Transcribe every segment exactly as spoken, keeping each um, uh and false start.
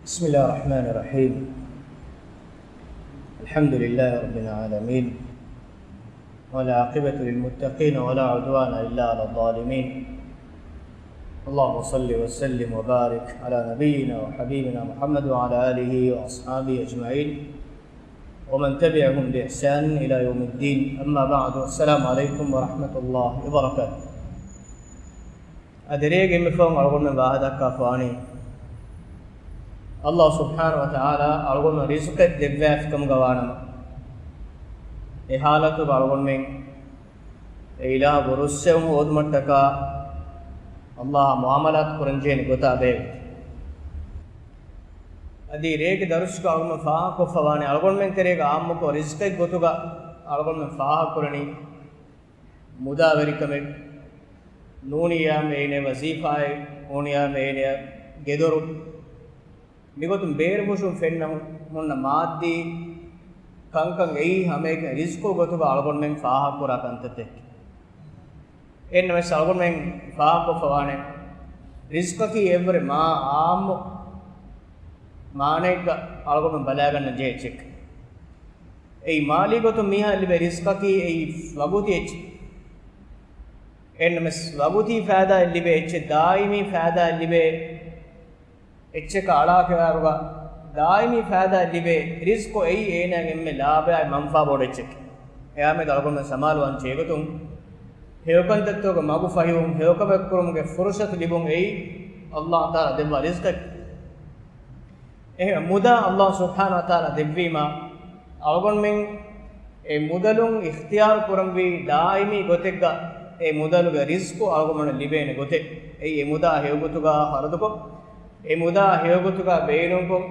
بسم الله الرحمن الرحيم. الحمد لله رب العالمين، والعاقبة للمتقين، ولا عدوان إلا على الظالمين. اللهم صل وسلم وبارك على نبينا وحبيبنا محمد وعلى آله وأصحابه أجمعين، ومن تبعهم بإحسان إلى يوم الدين. أما بعد، السلام عليكم ورحمة الله وبركاته. އަދި ރޭގެ އެންމެ ފަހުން އަޅުގަނޑުމެން ވާހަކަދައްކާފަވާނީ، އައްލާހު ސުބްޙާނަހު ވަތަޢާލާ އަޅުގަނޑުމެން ރިޒްޤެއް ދެއްވާފިކަމުގަ ވާނަމަ، އެ ޙާލަތުގަ އަޅުގަނޑުމެން އެ އިލާހުގެ ރުއްސެވުން ހޯދުމަށްޓަކާ އައްލާހާ މުޢާމަލާތު ކުރަންޖެހޭނެ ގޮތާ ބެހޭގޮތެއް. އަދި ރޭގެ ދަރުސްގަ އަޅުގަނޑުމެން ފާހަގަކޮށްފަވާނެ، އަޅުގަނޑުމެން ތެރޭގަ ޢާއްމުކޮށް ރިޒްޤެއް ގޮތުގަ އަޅުގަނޑުމެން ފާހަގަކުރަނީ މުދާވެރިކަމެއް، ނޫނިއްޔާމެ އޭނަ ވަޒީފާއެއް، ނޫނިއްޔާމެ އޭނަ ގެދޮރު، މިގޮތުން ބޭރުފުށުން ފެންނަ ހުންނަ މާއްދީ ކަންކަން އެއީ ހަމައެކަނި ރިޒްޤު ގޮތުގަ އަޅުގަނޑުމެން ފާހަގަކުރާ ކަންތައްތަކެއް. އެހެންނަމަވެސް އަޅުގަނޑުމެން ފާހަގަކޮށްފަވާނެ، ރިޒްޤަކީ އެއްވަރެއް މާ ޢާއްމު މާނައެއްގަ އަޅުގަނޑުމެން ބަލާގަންނަން ޖެހޭ އެއްޗެއް. އެއީ މާލީ ގޮތުން މީހާ ލިބޭ ރިޒްޤަކީ އެއީ ވަގުތީ އެއްޗެއް. އެހެންނަމަވެސް ވަގުތީ ފައިދާއެއް ލިބޭ އެއްޗެއް، ދާއިމީ ފައިދާއެއް ލިބޭ އެއްޗަކަށް އަޅާކަށް އަރުގަ ދާއިމީ ފައިދާއެއް ލިބޭ ރިޒްޤު އެއީ އޭނާގެ އެންމެ ލާބައާއި މަންފާ ބޮޑު އެއްޗެކޭ. އެއާމެދު އަޅުގަނޑުމެން ސަމާލުވާން ޖެހޭގޮތުން ހެޔޮކަންތައްތަކުގެ މަގު ފަހިވުން، ހެޔޮކަމެއް ކުރުމުގެ ފުރުޞަތު ލިބުން އެއީ އައްލާހު ތަޢާލާ ދެއްވާ ރިޒްޤެއް. އެހެން މުދާ އައްލާހު ސުބްޙާނަހު ވަތަޢާލާ ދެއްވީމާ، އަޅުގަނޑުމެން އެ މުދަލުން އިޚްތިޔާރު ކުރަންވީ ދާއިމީ ގޮތެއްގަ އެ މުދަލުގެ ރިޒްޤު އަޅުގަނޑުމެންނަށް ލިބޭނެ ގޮތެއް. އެއީ އެ މުދާ ހެޔޮގޮތުގަ ޚަރަދުކޮށް، އެ މުދާ ހެޔޮގޮތުގަ ބޭނުންކޮށް،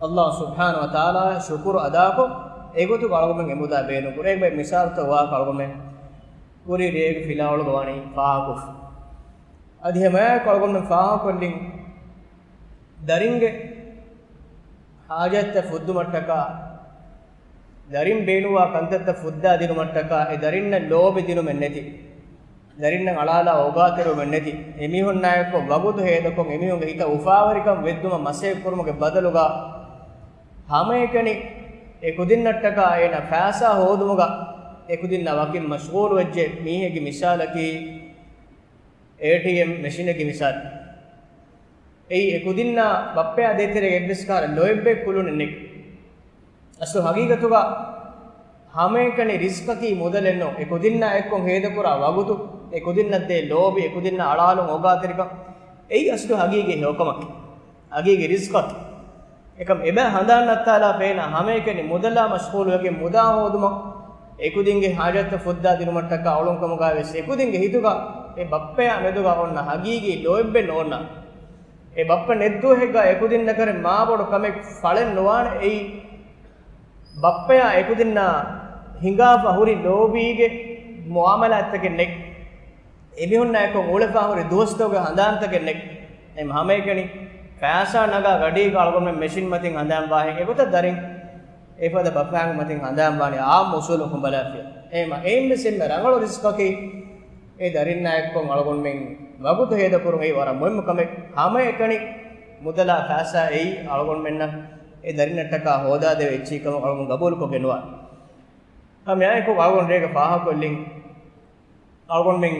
އައްލާހު ސުބްޙާނަހު ވަތަޢާލާއަށް ޝުކުރު އަދާކޮށް، އެގޮތުގަ އަޅުގަނޑުމެން އެ މުދާ ބޭނުންކުރޭ. އެއް މިސާލުތައް ވާހަކަ އަޅުގަނޑުމެން ކުރީ ރޭގެ ފިލާވަޅުގަ ވަނީ ފާހަގަކޮށްފަ. އަދި ހަމައެއާއެކު އަޅުގަނޑުމެން ފާހަގަކޮށްލިން، ދަރިންގެ ޙާޖަތްތައް ފުއްދުމަށްޓަކާ، ދަރިން ބޭނުންވާ ކަންތައްތައް ފުއްދާ ދިނުމަށްޓަކާ، އެ ދަރިންނަށް ލޯބި ދިނުމެއް ނެތި، ދަރިންނަށް އަޅާލާ އޯގާތެރިވުމެއް ނެތި، އެމީހުންނާއެކު ވަގުތު ހޭދަކޮށް، އެމީހުންގެ ހިތަށް އުފާވެރިކަން ވެއްދުމަށް މަސައްކަތް ކުރުމުގެ ބަދަލުގަ، ހަމައެކަނި އެ ކުދިންނަށްޓަކާ އޭނަ ފައިސާ ހޯދުމުގަ އެ ކުދިންނާ ވަކިން މަޝްޣޫލުވެއްޖެ މީހެއްގެ މިސާލަކީ، އޭޓީއެމް މެޝިނެއްގެ މިސާލެއް. އެއީ އެ ކުދިންނާ ބައްޕަޔާ ދޭތެރޭގަ އެއްވެސް ކަހަލަ ލޯތްބެއް ކުޅުނެއް ނެތް. އަސްލު ހަގީގަތުގަ ހަމައެކަނި ރިޒްޤަކީ މުދަލެއް ނޫން. އެ ކުދިންނާ އެއްކޮށް ހޭދަކުރާ ވަގުތު، އެ ކުދިންނަށް ދޭ ލޯބި، އެ ކުދިންނާ އަޅާލުން އޯގާތެރިކަން، އެއީ އަސްލު ހަގީގީ ހެޔޮކަމަކީ. ހަގީގީ ރިޒްޤަކީ. އެކަމް އެބައި ހަނދާން ނައްތާލާފަ އޭނާ ހަމައެކަނި މުދަލާ މަޝްޣޫލުވެގެން މުދާ ހޯދުމަށް، އެކުދިންގެ ޙާޖަތްތައް ފުއްދާ ދިނުމަށްޓަކާ އުޅުން ކަމުގައިވެސް އެކުދިންގެ ހިތުގަ އެ ބައްޕަޔާ މެދުގަ އޮންނަ ހަގީގީ ލޯތްބެއް ނޯންނާނެ. އެ ބައްޕަ ނެތްދުވަހެއްގަ އެކުދިންނަކަށް މާބޮޑު ކަމެއް ފަޅެއް ނުވާނެ. އެއީ ބައްޕަޔާ އެކުދިންނާ ހިނގާފަ ހުރި ލޯބީގެ މުޢާމަލާތްތަކެއް ނެތް. އެމީހުންނާއެކު އުޅެފަ ހުރި ދުވަސްތަކުގެ ހަނދާންތަކެއް ނެތް. އެ ހަމައެކަނި ފައިސާ ނަގާ ގަޑީގަ އަޅުގަނޑުމެން މެޝިން މަތިން ހަނދާން ވާހެން އެގޮތަށް ދަރިން އެފަދަ ބަފާން މަތިން ހަނދާން ވާނީ އާއްމު އުސޫލަކުން ބަލާފިޔަ. އެހެމަ އެއިން ވެސް އެންމެ ރަނގަޅު ރިޒްޤަކީ އެ ދަރިންނާ އެއްކޮށް އަޅުގަނޑުމެން ވަގުތު ހޭދަކުރުން އެއީ ވަރަށް މުހިއްމު ކަމެއް. ހަމައެކަނި މުދަލާ ފައިސާ އެއީ އަޅުގަނޑުމެންނަށް އެ ދަރިންނަށްޓަކާ ހޯދާދެވޭ އެއްޗެއް ކަމަށް އަޅުގަނޑު ގަބޫލުކޮށްގެން ނުވާނެ. ހަމައެއާއެކު އަޅުގަނޑު ރޭގަ ފާހަގަކޮށްލިން، އަޅުގަނޑުމެން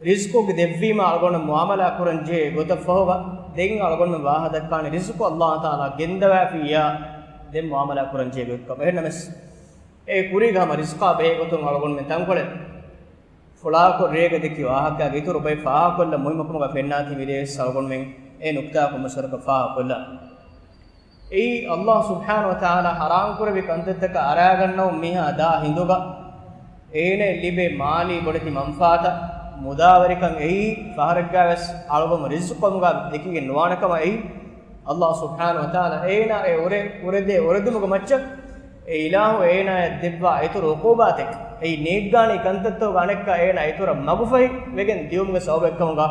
ރިޒްޤު ދެއްވީމަ އަޅުގަނޑު މުޢާމަލާ ކުރަން ޖެހޭ ގޮތަށް ފަހުގަ، ދެން އަޅުގަނޑުމެން ވާހަކަދައްކާނެ ރިޒްޤު އައްލާހު ތަޢާލާ ގެންދަވާފިއްޔާ ދެން މުޢާމަލާ ކުރަން ޖެހޭ ގޮތްކަމަށް. އެހެންނަމަވެސް، އެ ކުރީގަ ހަމަ ރިޒްޤާ ބެހޭ ގޮތުން އަޅުގަނޑުމެން ތަންކޮޅެއް ފުޅާކޮށް ރޭގަ ދެއްކި ވާހަކައިގެ އިތުރު ބައެއް ފާހަގަކޮށްލަން މުހިއްމުކަމުގަ ފެންނާތީ މިރޭވެސް އަޅުގަނޑުމެން އެ ނުކްތާ ކޮންމެސްވަރަކަށް ފާހަގަކޮށްލާނަން. އެއީ، އައްލާހު ސުބްޙާނަހު ވަތަޢާލާ ޙަރާމްކުރެއްވި ކަންތައްތަކަށް އަރާގަންނަވަން މީހާ ދާ ހިނދުގަ އޭނައަށް ލިބޭ މާލީ ބޮޑެތި މަންފާތައް، މުދާވެރިކަން އެއީ، ފަހަރެއްގައިވެސް އަޅުގަނޑު ރިޒްޤު ކަމުގަ ދެކިގެން ނުވާނެ ކަމަށް އެއީ، އައްލާހު ސުބްޙާނަހު ވަތަޢާލާ އޭނާ އެ އުރެ، އުރެދޭ އުރެދުމުގެ މައްޗަށް އެ އިލާހު އޭނާއަށް ދެއްވާ އިތުރު ޢުޤޫބާތެއް، އެއީ ނޭއްގާނީ ކަންތައްތަކުގެ އަނެއްކާ އޭނާ އިތުރަށް މަގުފަހި ވެގެން ދިޔުމުގެ ސަބަބެއްކަމުގަ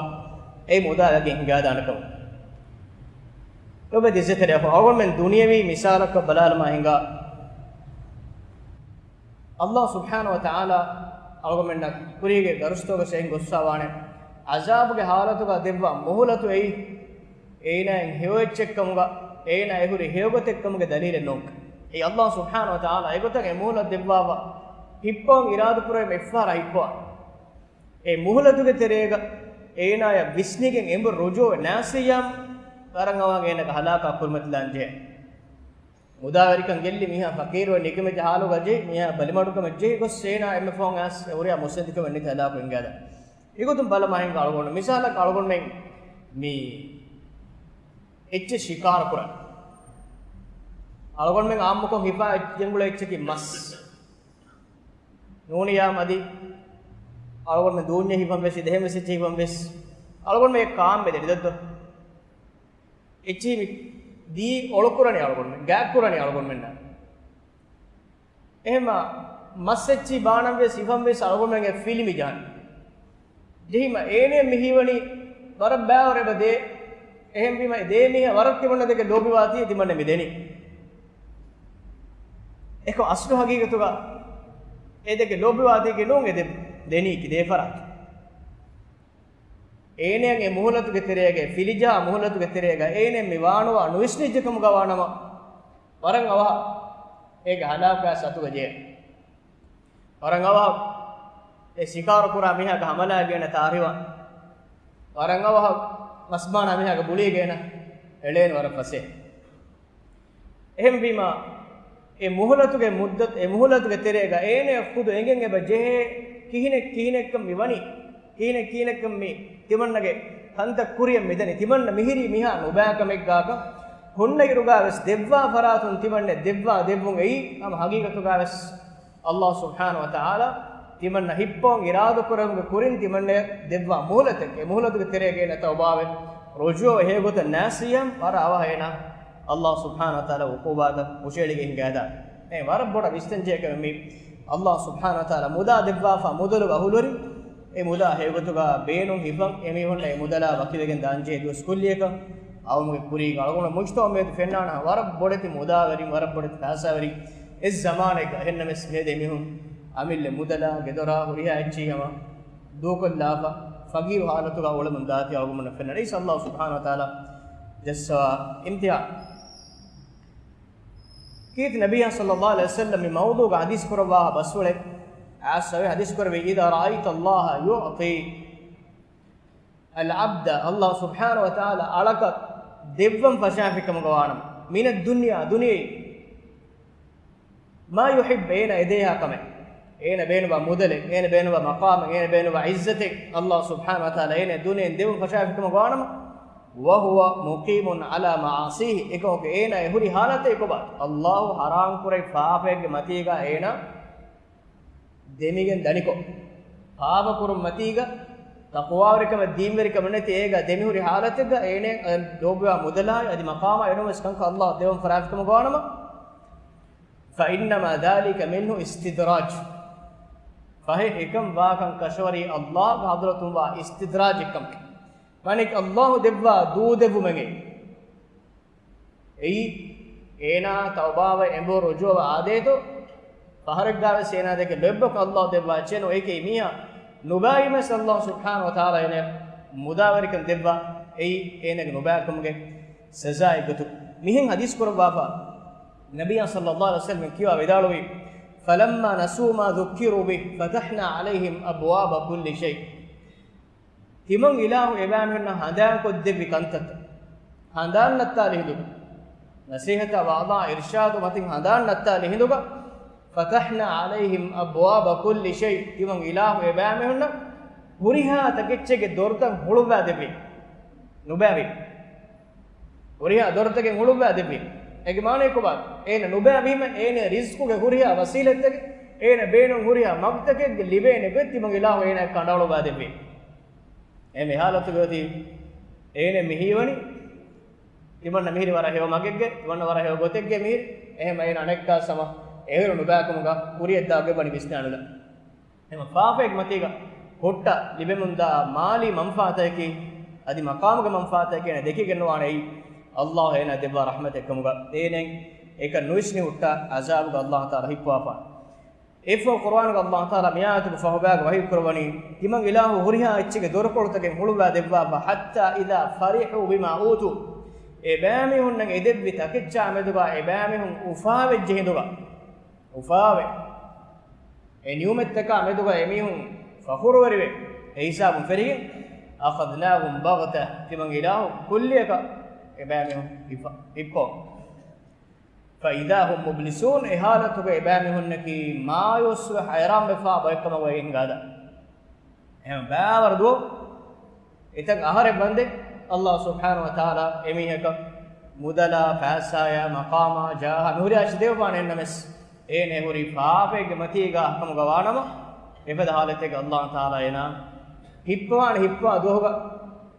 އެ މުދާ ވެގެން ހިނގާދާނެ ކަމަށް. ލޮބުވެތި އިއްޒަތްތެރި އަޚުން، އަޅުގަނޑުމެން ދުނިޔަވީ މިސާލަކަށް ބަލާލަމާ ހިނގާ، އައްލާހު ސުބްޙާނަހު ވަތަޢާލާ އަޅުގަނޑުމެންނަށް ކުރީގެ ދަރުސްތަކުގަ އެހެން ގޮއްސަވާނެ، ޢަޒާބުގެ ޙާލަތުގަ ދެއްވާ މުހުލަތު އެއީ، އޭނާއިން ހެޔޮ އެއްޗެއްކަމުގަ، އޭނާ އެ ހުރި ހެޔޮ ގޮތެއްކަމުގެ ދަލީލެއް ނޫން. އެއީ ﷲ ސުބްޙާނަހޫ ވަތަޢާލާ އެގޮތަށް އެ މުހުލަތް ދެއްވާފަ، ހިއްޕަވަން އިރާދަކުރެވޭ އެއްފަހަރާ ހިއްޕަވަން. އެ މުހުލަތުގެ ތެރޭގަ އޭނާޔަށް ވިސްނިގެން އެނބުރި ރުޖޫޢަ ނާސިޔާމް، ވަރަށް އަވަހަށް އޭނާގެ ހަލާކާ ކުރިމަތިލާން ޖެހޭ. މުދާވެރިކަން ގެއްލި މީހާ ފަޤީރުވެ ނިކަމެތި ޙާލުގަ ޖެހި، މީހާ ބަލިމަޑުކަމަށް ޖެހި ގޮސް އޭނާ އެންމެ ފަހުން އައިސް އެ ހުރިހާ މުއްސަނދިކަމެއް ނެތި ހަލާކު ހިނގާދާ. އެގޮތުން ބަލަމާ ހިނގާ އަޅުގަނޑު. މިސާލަކަށް އަޅުގަނޑުމެން މި އެއްޗެއް ޝިކާރަ ކުރަން. އަޅުގަނޑުމެން އާއްމުކޮށް ހިފާ ޖެންގުޅޭ އެއްޗަކީ މަސް. ނޫނިޔާ މަދި އަޅުގަނޑުމެން ދޫންޏެއް ހިފަން ވެސް، ދެހެން ވެސް އެއްޗެއް ހިފަން ވެސް، އަޅުގަނޑުމެން ކާން މެދެނި ދޮއްދޮ. އެއްޗިހި މި ދީ އޮޅުކުރަނީ އަޅުގަނޑުމެން، ގާތްކުރަނީ އަޅުގަނޑުމެންނާ. އެހެންމާ މަސް އެއްޗިހި ބާނަން ވެސް ހިފަން ވެސް އަޅުގަނޑުމެންގެ ފިލި މި ޖަހަން. ޖެހީމަ އޭނެ މި ހީވަނީ ވަރަށް ބާވަރު އެބަ ދޭ. އެހެންވީމަ އެ ދޭ މީހާ ވަރަށް ތިމަންނަ ދެކެ ލޯބިވާތީ ތިމަންނަ މި ދެނީ. އެކަމް އަސްލު ހަގީގަތުގަ އެ ދެކެ ލޯބިވާތީކީ ނޫން އެ ދެ-، ދެނީކީ ދޭ ފަރާތު. އޭނެއަށް އެ މުހުލަތުގެ ތެރޭގަ، ފިލިޖާ މުހުލަތުގެ ތެރޭގަ އޭނެ މި ވާނުވާ ނުވިސްނިއްޖެކަމުގަ ވާނަމަ، ވަރަށް އަވަހަށް އޭގެ ހަލާކާ ސަތުގަ ޖޭ. ވަރަށް އަވަހަށް އެ ޝިކާރު ކުރާ މީހާގެ ހަމަލާގޭނަ ތާރިވާން. ވަރަށް އަވަހަށް މަސްބާނާ މީހާގެ ބުޅީގޭނަ އެޅޭން ވަރަށް ފަސޭހަ. އެހެންވީމާ، އެ މުހުލަތުގެ މުއްދަތު، އެ މުހުލަތުގެ ތެރޭގަ އޭނަ ޚުދު އެނގެން އެބަ ޖެހޭ ކިހިނެއް ކިހިނެއްކަން މި ވަނީ، ކިހިނެއް ކިހިނެއްކަން މި ތިމަންނަގެ ކަންތައް ކުރިޔަށް މިދަނީ، ތިމަންނަ މިހިރީ މިހާ ނުބައިކަމެއްގާކަން ހުންނައިރުގާވެސް ދެއްވާ ފަރާތުން ތިމަންނަ ދެއްވާ ދެއްވުން އެއީ ހަމަ ހަގީގަތުގާވެސް ﷲ ސުބްޙާނަހޫ ވަތަޢާލާ ތިމަންނަ ހިއްޕަވަން އިރާދަ ކުރެވުމުގެ ކުރިން ތިމަންނަ ދެއްވާ މުހުލަތެއް. އެ މުހުލަތުގެ ތެރޭގައި ތައުބާވެ ރުޖޫޢަވެ ހެޔޮގޮތަށް ނާސިޔާމް ވަރަށް އަވަހަށް އޭނާ ﷲ ސުބްޙާނަހޫ ވަތަޢާލާ ޢުޤޫބާތައް ހުށައެޅިގެން ހިނގާދާ. އެ ވަރަށް ބޮޑަށް ވިސްނަންޖެހޭ ކަމެއް މީ. ﷲ ސުބްޙާނަހޫ ވަތަޢާލާ މުދާ ދެއްވާފަ މުދަލުގެ އަހުލުވެރިން އެ މުދާ ހެޔޮގޮތުގަ ބޭނުން ހިފަން އެމީހުންނަށް އެ މުދަލާ ވަކިވެގެން ދާންޖެހޭ ދުވަސް ކުއްލިއަކަށް އައުމުގެ ކުރީގަ އަޅުގަނޑު މުޖްތަމަޢު މިއަދު ފެންނާނެ ވަރަށް ބޮޑެތި މުދާވެރިން، ވަރަށް ބޮޑެތި ފައިސާވެރިން އެ ޒަމާނެއްގަ. އެހެންނަމަވެސް މިއަދު އެމީހުން އަމިއްލަ މުދަލާ ގެދޮރާ ހުރިހާ އެއްޗިހި ހަމަ ދޫކޮށްލާފަ ފަގީރު ހާލަތުގަ އުޅެމުން ދާތީ އަޅުގަނޑުމެންނަށް ފެންނާނެ. އިންޝާﷲ ސުބްޙާނަހޫ ވަތަޢާލާ ޖައްސަވާ އިމްތިޙާން. ކީރިތި ނަބިއްޔާ ޞައްލައްލާހު ޢަލައިހި ވަސައްލަމް މި މައުޟޫޢުގަ ޙަދީޘް ކުރައްވާ ބަސްފުޅެއް އާސް އަވެ ޙަދީޘް ކުރެއްވި، إذا رأيت الله يعطي العبد، ﷲ ސުބްޙާނަހޫ ވަތަޢާލާ އަޅަކަށް ދެއްވަން ފަށާފިކަމުގަ ވާނަމަ، من الدنيا، ދުނިޔެއިން، ما يحب، އޭނަ އެދޭހާ ކަމެއް، އޭނަ ބޭނުންވާ މުދަލެއް، އޭނަ ބޭނުންވާ މަޤާމެއް، އޭނަ ބޭނުންވާ ޢިއްޒަތެއް، ﷲ ސުބްޙާނަހޫ ވަތަޢާލާ އޭނަ ދުނިޔެއިން ދެއްވަން ފަށާފިކަމުގަ ވާނަމަ، وهو مقيم على معاصيه، އެކަމަކު އޭނަ އެ ހުރި ޙާލަތެއް ކޮބާ؟ ﷲ ޙަރާމް ކުރެއްވި ފާފައެއްގެ މަތީގަ އޭނަ ދެމިގެން ދަނިކޮށް، ފާފަ ކުރުން މަތީގަ، ތަޤްވާވެރިކަމެއް ދީންވެރިކަމެއް ނެތި އޭގަ ދެމިހުރި ޙާލަތެއްގަ އޭނަ ލޯބިވާ މުދަލާއި އަދި މަޤާމާ އެނޫންވެސް ކަންކަން ﷲ ދެވަން ފަށާފިކަމުގަ ވާނަމަ، فإنما ذلك منه استدراج. ފަހެ އެކަން ވާކަން ކަށަވަރީ ﷲގެ ޙަޟްރަތުން ވާ އިސްތިދްރާޖެއް ކަމަކަށް. މާނައަކީ ﷲ ދެއްވާ ދޫދެއްވުމެއް. އެއީ، އޭނާ ތައުބާވެ އެނބުރި ރުޖޫޢަވެ އާދޭތޯ، ފަހަރެއްގާވެސް އޭނާ ދެކެ ލޯތްބަކަށް ﷲ ދެއްވާ އެއްޗެއް ނޫން. އޭކޭ މީހާ ނުބައިމެސް ﷲ ސުބްޙާނަހޫ ވަތަޢާލާ އޭނަ މުދާވެރިކަން ދެއްވާ، އެއީ އޭނަގެ ނުބައިކަމުގެ ސަޒާއެއް ގޮތު. މިހެން ޙަދީޘް ކުރައްވާފަ، ނަބިއްޔާ ޞައްލައްލާހު ޢަލައިހި ވަސައްލަމް ކިޔާ ވިދާޅުވި، فلما نسوا ما ذكروا به فتحنا عليهم أبواب كل شيء. ތިމަން އިލާހު އެބައިމީހުންނަށް ހަނދާންކޮށްދެއްވި ކަންތައްތައް، ހަނދާން ނައްތާލި ހިނދުގަ، ނަޞޭޙަތާ ވަޢުޡާ އިރްޝާދު މަތިން ހަނދާން ނައްތާލި ހިނދުގަ، فتحنا عليهم أبواب كل شيء، ތިމަން އިލާހު އެބައިމީހުންނަށް ހުރިހާ ތަކެއްޗެއްގެ ދޮރުތައް ހުޅުއްވާ ދެއްވި. ނުބައިވި. ހުރިހާ ދޮރުތަކެއް ހުޅުއްވާ ދެއްވި. އޭގެ މާނައީ ކޮބާ؟ އޭނަ ނުބައިވީމަ އޭނަ ރިޒްޤުގެ ހުރިހާ ވަސީލަތްތަކެއް، އޭނަ ބޭނުން ހުރިހާ މަގުތަކެއްގެ ލިބޭނެ ގޮތް ތިމަން އިލާހު އޭނަ ކަނޑައަޅުއްވާ ދެއްވި. އެ މި ޙާލަތުގައި އޮތީ އޭނަ މި ހީވަނީ ތިމަންނަ މިހިރީ ވަރަށް ހެޔޮ މަގެއްގަ، ތިމަންނަ ވަރަށް ހެޔޮ ގޮތެއްގަ މިހިރީ. އެހެން އޭނަ އަނެއްކާ ސަމަ އެހެރު ނުބައިކަމުގަ ކުރިޔަށްދާ ގޮތް ވަނީ ވިސްނާނުލާ. އެމަ ފާފައެއްގެ މަތީގަ ހުއްޓަ ލިބެމުންދާ މާލީ މަންފާތަކަކީ އަދި މަޤާމުގެ މަންފާތަކަކީ އޭނަ ދެކިގެންނުވާނެ. އެއީ ﷲ އޭނަ ދެއްވާ ރަޙްމަތެއް ކަމުގަ އޭނައިން އެކަން ނުވިސްނި ހުއްޓާ ޢަޒާބުގަ ﷲ ތަޢާލާ ހިއްޕަވާފާނެ. އެއަށްފަހު ޤުރުއާނުގަ ﷲ ތަޢާލާ މިއާޔަތުގެ ފަހުބާގަ ވަޙީ ކުރައްވަނީ، ތިމަން އިލާހު ހުރިހާ އެއްޗެއްގެ ދޮރުކޮޅުތަކެއް ހުޅުވާ ދެއްވާފަ، حَتَّى إِذَا فَرِحُوا بِمَا أُوتُوا، އެ ބައިމީހުންނަށް އެ ދެއްވި ތަކެއްޗާ މެދުގަ އެ ބައިމީހުން އުފާވެއްޖެ ހިނދުގަ، އުފާވެ، އެ ނިޢުމަތްތަކާ މެދުގަ އެމީހުން ފަޚުރުވެރިވެ، އެ ހިސާބުން ފެށިގެން، أَخَذْنَاهُمْ بَغْتَةً، ތިމަން އިލާހު ކުއްލިއަކަށް އެ ބައިމީހުން ހިއްޕަ-، ހިއްޕަވަން. فَإِذَا هُمْ مُبْلِسُونَ، އެ ޙާލަތުގަ އެ ބައިމީހުންނަކީ މާޔޫސްވެ ޙައިރާންވެފާ ބައެއްކަމަށް ވައިގެން ގާދާ. އެހެން ބާވަރު ދުވަހު އެތަން އަހަރެއް ވަންދެން، ﷲ ސުބްޙާނަހޫ ވަތަޢާލާ އެމީހަކަށް މުދަލާ، ފައިސާޔާ، މަޤާމާ، ޖާހާ މިހުރިހާ އެއްޗެއް ދެއްވާނެ. އެހެންނަމަވެސް އޭނަ ހުރީ ފާފައެއްގެ މަތީގަ ކަމުގަ ވާނަމަ، އެފަދަ ޙާލަތެއްގަ ﷲ ތަޢާލާ އޭނާ ހިއްޕަވާނެ. ހިއްޕަވާ ދުވަހުގަ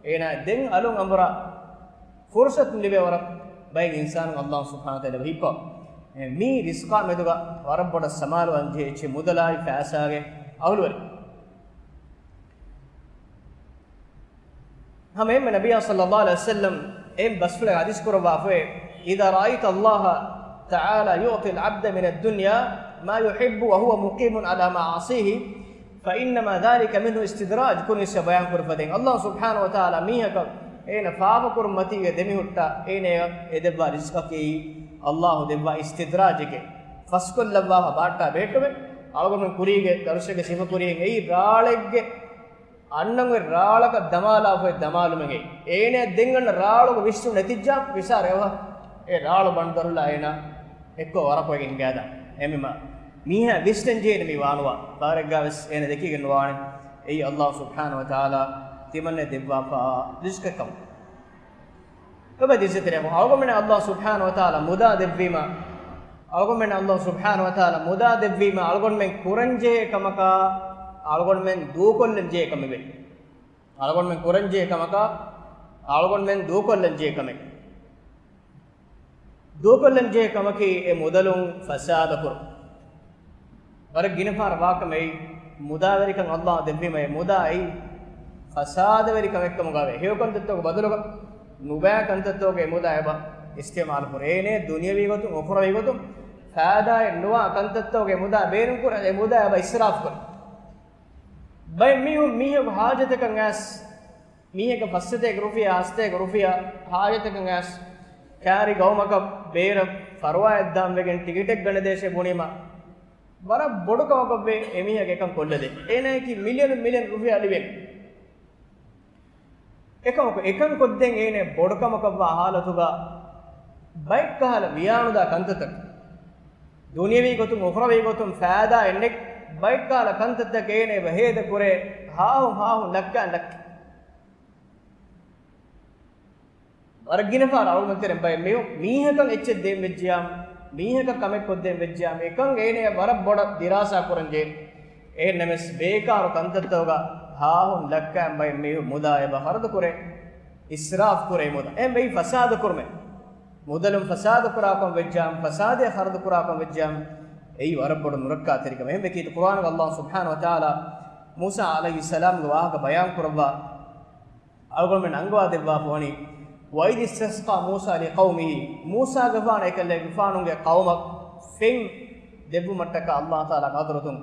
އޭނާ ދެން އަލުން އަނބުރާ ފުރުޞަތު ލިބޭ ވަރަށް ބައެއް އިންސާނުން ﷲ ސުބްޙާނަހޫ ވަތަޢާލާ ހިއްޕަވާ. މި ރިޒްޤާ މެދުގަ ވަރަށް ބޮޑަށް ސަމާލުވާން ޖެހޭ އެއްޗެއް މުދަލާއި ފައިސާގެ އަހުލުވެރި. ހަމައެހެންމެ ނަބިއްޔާ ޞައްލައްލާހު ޢަލައިހި ވަސައްލަމް އެ ބަސްފުޅެއް ޙަދީޘް ކުރައްވާފައޭ، إِذَا رَأَيْتَ اللَّهَ تَعَالَى يُعْطِي الْعَبْدَ مِنَ الدُّنْيَا مَا يُحِبُّ وَهُوَ مُقِيمٌ عَلَى مَعَاصِيهِ فَإِنَّمَا ذَلِكَ مِنْهُ اسْتِدْرَاجٌ، ކުރިން އިސްވެ ބަޔާން ކުރި ފަދައިން، ﷲ ސުބްޙާނަހޫ ވަތަޢާލާ މީހަކަށް އޭނަ ފާފަކުރުން މަތީގަ ދެމިހުއްޓާ، އޭނަޔަށް އެ ދެއްވާ ރިޒްޤަކީ ﷲ ދެއްވާ އިސްތިދްރާޖެކޭ. ފަސްކޮށްލައްވާފަ ބާއްޓާ ބެހެއްޓުމެއް، އަޅުގަނޑުމެން ކުރީގެ ދަރުސެއްގެ ސިފަ ކުރިހެން އެއީ ރާޅެއްގެ އަންނަން އޮތް ރާޅަކަށް ދަމާލާފައި ދަމާލުމެއް އެއީ. އޭނަ ދެން އަންނަ ރާޅުގެ ވިސްނުން ނެތިއްޖާ މިސާރަށް އެވަ އެ ރާޅު ބަނޑުދަރުލާ އޭނަ އެއްކޮށް ވަރަކޮއިގެން ހިނގާދާ. އެހެންވީމަ މީހާ ވިސްނަން ޖެހޭނެ މި ވާނުވާ ފަހަރެއްގަ ވެސް އޭނަ ދެކިގެން ނުވާނެ. އެއީ ﷲ ސުބްޙާނަހޫ ވަތަޢާލާ ތިމަންނަ ދެއްވާފާ ރިޒްޤެއް ކަމަށް. އެބަ ދިސްތެރެ އަޅުގަނޑުމެން ﷲ ސުބްޙާނަހޫ ވަތަޢާލާ މުދާ ދެއްވީމަ، އަޅުގަނޑުމެން ﷲ ސުބްޙާނަހޫ ވަތަޢާލާ މުދާ ދެއްވީމަ، އަޅުގަނޑުމެން ކުރަންޖެހޭ ކަމަކާ، އަޅުގަނޑުމެން ދޫކޮށްލަންޖެހޭ ކަމެވެ. އަޅުގަނޑުމެން ކުރަންޖެހޭ ކަމަކާ، އަޅުގަނޑުމެން ދޫކޮށްލަންޖެހޭ ކަމެއް. ދޫކޮށްލަންޖެހޭ ކަމަކީ އެ މުދަލުން ފަސާދަކުރުން. ވަރަށް ގިނަފަހަރަށް ވާކަމެއް އެއީ، މުދާވެރިކަން ﷲ ދެއްވީމަ އެ މުދާ އެއީ ފަސާދަވެރި ކަމެއްކަމުގަވޭ. ހެޔޮ ކަންތައްތަކުގެ ބަދަލުގަ ނުބައި ކަންތައްތަކުގެ މުދާ އެބަ އިސްތިޢުމާލު ކުރޭ. އޭނަ ދުނިޔަވީ ގޮތުން އުޚްރަވީ ގޮތުން ފައިދާއެއް ނުވާ ކަންތައްތަކުގެ މުދާ ބޭނުންކުރޭ، އެ މުދާ އެބަ އިސްރާފު ކުރޭ. ބައެއް މީހުން މީހަކު ހާޖަތަކަށް އައިސް، މީހަކަށް ފަސްސަތޭކަ ރުފިޔާ، ހަސަތޭކަ ރުފިޔާ ހާޖަތަކަށް އައިސް، ކާރި ގައުމަކަށް ބޭރަށް ފަރުވާއެއް ދާން ވެގެން ޓިކެޓެއް ގަނެދޭށޭ ބުނީމަ، ވަރަށް ބޮޑު ކަމަކަށްވޭ އެމީހަކަށް އެކަން ކޮށްލަދޭ. އޭނައަކީ މިލިއަނުން މިލިއަން ރުފިޔާ ލިބޭނެ. އެކަމަކު އެކަން ކޮށްދޭން އޭނަ ބޮޑު ކަމަކަށްވާ ހާލަތުގަ ބައެއްކަހަލަ ވިޔާނުދާ ކަންތައްތަކެއް، ދުނިޔަވީ ގޮތުން އުޚްރަވީ ގޮތުން ފައިދާއެއް ނެތް ބައެއްކަހަލަ ކަންތައްތަކެއް އޭނަ އެބަ ހޭދަ ކުރޭ، ހާހުން ހާހުން ލައްކާ ލައްކާ. ވަރަށް ގިނަފަހަރަށް އަޅުގަނޑުމެން ތެރެއިން ބައެއް މީހުން މީހަކަށް އެއްޗެއް ދޭން ވެއްޖިޔާމު، މީހަކަށް ކަމެއް ކޮށްދޭން ވެއްޖިޔާމު، އެކަން އޭނަޔަށް ވަރަށް ބޮޑަށް ދިރާސާ ކުރަން ޖެހޭ. އެހެންނަމަވެސް ބޭކާރު ކަންތައްތަކުގަ ހާހުން ލައްކާ ބައެއް މީހުން މުދާ އެބަ ޚަރަދު ކުރޭ، އިސްރާފް ކުރޭ މުދާ. އެހެން އެއީ ފަސާދަ ކުރުމެއް. މުދަލުން ފަސާދަ ކުރާކަން ވެއްޖާމު، ފަސާދަޔަށް ޚަރަދު ކުރާކަން ވެއްޖާމު، އެއީ ވަރަށް ބޮޑު ނުރައްކާތެރިކަމެއް. އެހެންވެ ކީރިތި ޤުރުއާނުގަ ﷲ ސުބްޙާނަހޫ ވަތަޢާލާ މޫސާ ޢަލައިހިއްސަލާމްގެ ވާހަކަ ބަޔާން ކުރައްވާ އަޅުގަނޑުމެން އަންގަވާ ދެއްވާފަ ވަނީ، وَإِذِ اسْتَسْقَىٰ مُوسَىٰ لِقَوْمِهِ، މޫސާގެފާނު އެކަލޭގެފާނުގެ ޤައުމަށް ފެން ދެއްވުމަށްޓަކާ ﷲ ތަޢާލާގެ ޙަޟްރަތުން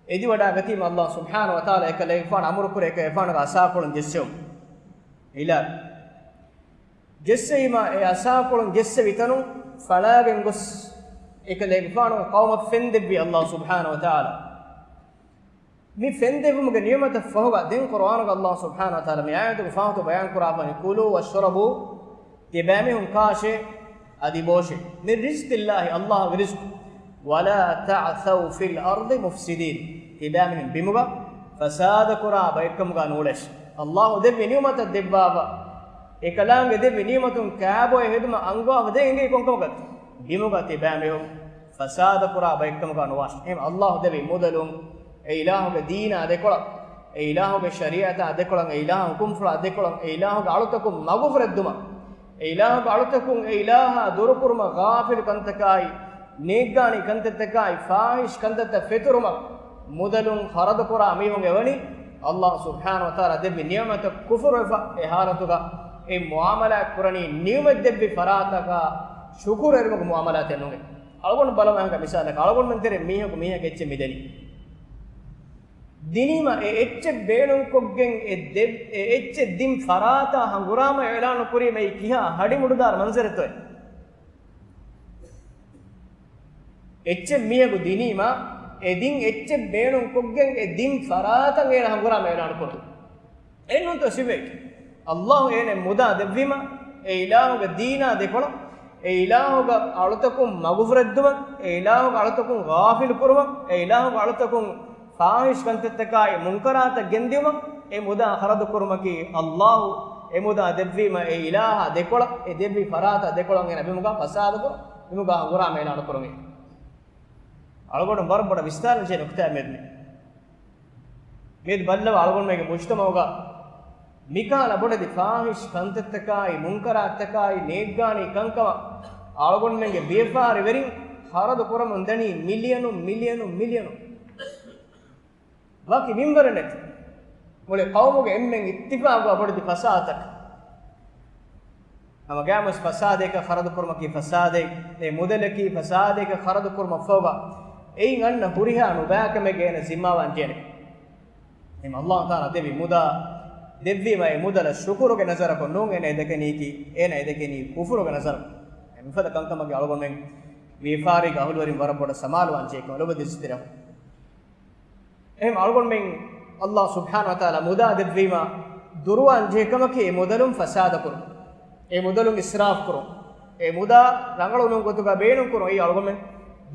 އެދިވަޑާގަތީމަ، ﷲ ސުބްޙާނަހޫ ވަތަޢާލާ އެކަލޭގެފާނު އަމުރުކުރޭ އެކަލޭގެފާނުގެ އަސާކޮޅުން ޖެއްސެވުމަށް. އިލާ ޖެއްސެވީމަ، އެ އަސާކޮޅުން ޖެއްސެވި ތަނުން ފަޅާގެން ގޮސް އެކަލޭގެފާނުގެ ޤައުމަށް ފެން ދެއްވީ ﷲ ސުބްޙާނަހޫ ވަތަޢާލާ. މި ފެން ދެއްވުމުގެ ނިޢުމަތަށް ފަހުގަ ދެން ޤުރުއާނުގަ ﷲ ސުބްޙާނަހޫ ވަތަޢާލާ މި އާޔަތުގެ ފާހުތު ބަޔާން ކުރާފަނި، كُلُوا وَاشْرَبُوا، ތިބާމީހުން ކާށޭ، އަދި ބޯށޭ، مِنْ رِزْقِ اللَّهِ، ﷲގެ ރިޒްޤު، وَلَا تَعْثَوْا فِي الْأَرْضِ مُفْسِدِينَ، ތިބާމީހުން ބިމުގަ ފަސާދަކުރާ ބައެއްކަމުގަ ނޫޅޭށޭ. ﷲ ދެއްވި ނިޢުމަތަށް ދެއްވާފަ، އެކަލާނގެ ދެއްވި ނިޢުމަތުން ކާބޮއެ ހެދުމަށް އަންގަވާފަ ދެން އެނގޭ ކޮންކަމަކަށް؟ ބިމުގަ ތިބާމީހުން ފަސާދަކުރާ ބައެއްކަމުގަ ނުވާށޭ. އެހެން ﷲ ދެއްވި މުދަލުން އެ އިލާހުގެ ދީނާ ދެކޮޅަށް، އެ އިލާހުގެ ޝަރީޢަތާ ދެކޮޅަށް، އެ އިލާހު ޙުކުމްފުޅާ ދެކޮޅަށް، އެ އިލާހުގެ އަޅުތަކުން މަގުފުރެއްދުމަށް، އެ އިލާހުގެ އަޅުތަކުން އެ އިލާހާ ދުރުކުރުމަށް، ޣާފިލު ކަންތަކާއި، ނޭއްގާނީ ކަންތައްތަކާއި، ފާޙިޝް ކަންތައްތައް ފެތުރުމަށް މުދަލުން ޚަރަދުކުރާ މީހުން އެވަނީ، ﷲ ސުބްޙާނަހޫ ވަތަޢާލާ ދެއްވި ނިޢުމަތަށް ކުފުރުވެފަ، އެ ޙާލަތުގަ އެ މުޢާމަލާތް ކުރަނީ ނިޢުމަތް ދެއްވި ފަރާތަކާ ޝުކުރު އެރުމުގެ މުޢާމަލާތެއް ނޫން. އަޅުގަނޑު ބަލަމާ ހަނގާ މިސާލަކަށް، އަޅުގަނޑުމެން ތެރޭ މީހަކު މީހަކަށް އެއްޗެއް މިދެނީ. ދިނީމަ އެ އެއްޗެއް ބޭނުންކޮށްގެން އެ ދެ-، އެ އެއްޗެއް ދިން ފަރާތާ ހަނގުރާމަ އިޢުލާނު ކުރީމަ އެއީ ކިހާ ހަޑި މުޑުދާރު މަންޒަރެއްތޯއޭ؟ އެއްޗެއް މީހަކު ދިނީމަ، އެ ދިން އެއްޗެއް ބޭނުންކޮށްގެން އެ ދިން ފަރާތަށް އޭނަ ހަނގުރާމަ އިޢުލާނު ކުރުން. އެއްނޫންތޯ ސިފައެއް؟ އައްލާހު އޭނަ މުދާ ދެއްވީމަ، އެ އިލާހުގެ ދީނާ ދެކޮޅަށް، އެ އިލާހުގެ އަޅުތަކުން މަގުފުރެއްދުމަށް، އެ އިލާހުގެ އަޅުތަކުން ޣާފިލު ކުރުމަށް، އެ އިލާހުގެ އަޅުތަކުން ފާޙިޝް ކަންތައްތަކާއި މުންކަރާތަށް ގެންދިއުމަށް އެ މުދާ ޚަރަދު ކުރުމަކީ، އައްލާހު އެ މުދާ ދެއްވީމަ، އެ އިލާހާ ދެކޮޅަށް، އެ ދެއްވި ފަރާތާ ދެކޮޅަށް އޭނަ ބިމުގަ ފަސާދަ ކުރުން، ބިމުގަ ހަނގުރާމަ އިޢުލާނު ކުރުން. އަޅުގަނޑު ވަރަށް ބޮޑަށް ވިސްނާލަންޖެހޭ ނުކުތާއެއް މިއަދު މި. މިއަދު ބައްލަވާ އަޅުގަނޑުމެންގެ މުޖްތަމަޢުގަ މިކަހަލަ ބޮޑެތި ފާޙިޝް ކަންތައްތަކާއި، މުންކަރާތްތަކާއި، ނޭއްގާނީ ކަންކަމަށް އަޅުގަނޑުމެންގެ ވިޔަފާރިވެރިން ޚަރަދު ކުރަމުން ދަނީ މިލިޔަނުން، މިލިޔަނުން، މިލިޔަނުން. ވަކި މިންވަރެއް ނެތި. މުޅި ޤައުމުގެ އެންމެން އިއްތިފާޤުވާ ބޮޑެތި ފަސާދަތަކަށް. ހަމަ ގާމުސް ފަސާދައަކަށް ޚަރަދު ކުރުމަކީ ފަސާދައެއް، އެ މުދަލަކީ ފަސާދައަކަށް ޚަރަދު ކުރުމަށްފަހުގަ، އެއިން އަންނަ ހުރިހާ ނުބައިކަމެއްގެ އޭނަ ޒިންމާވާން ޖެހޭނެ. އެހެން އައްލާހު ތަޢާލާ ދެއްވި މުދާ ދެއްވީމަ، އެ މުދަލަށް ޝުކުރުގެ ނަޒަރަކުން ނޫން އޭނަ އެ ދެކެނީކީ، އޭނަ އެ ދެކެނީ ކުފުރުގެ ނަޒަރަކުން. އެ މިފަދަ ކަންކަމަކީ އަޅުގަނޑުމެން ވިޔަފާރީގެ އަހުލުވެރިން ވަރަށް ބޮޑަށް ސަމާލުވާން ޖެހޭ ކަމަށް ލޮބުވެތި އިސްތިރަހު. އެހެން އަޅުގަނޑުމެން އައްލާހު ސުބްޙާނަހު ވަތަޢާލާ މުދާ ދެއްވީމަ ދުރުވާން ޖެހޭ ކަމަކީ އެ މުދަލުން ފަސާދަ ކުރުން، އެ މުދަލުން އިސްރާފް ކުރުން، އެ މުދާ ރަނގަޅު ނޫން ގޮތުގަ ބޭނުން ކުރުން. އެއީ އަޅުގަނޑުމެން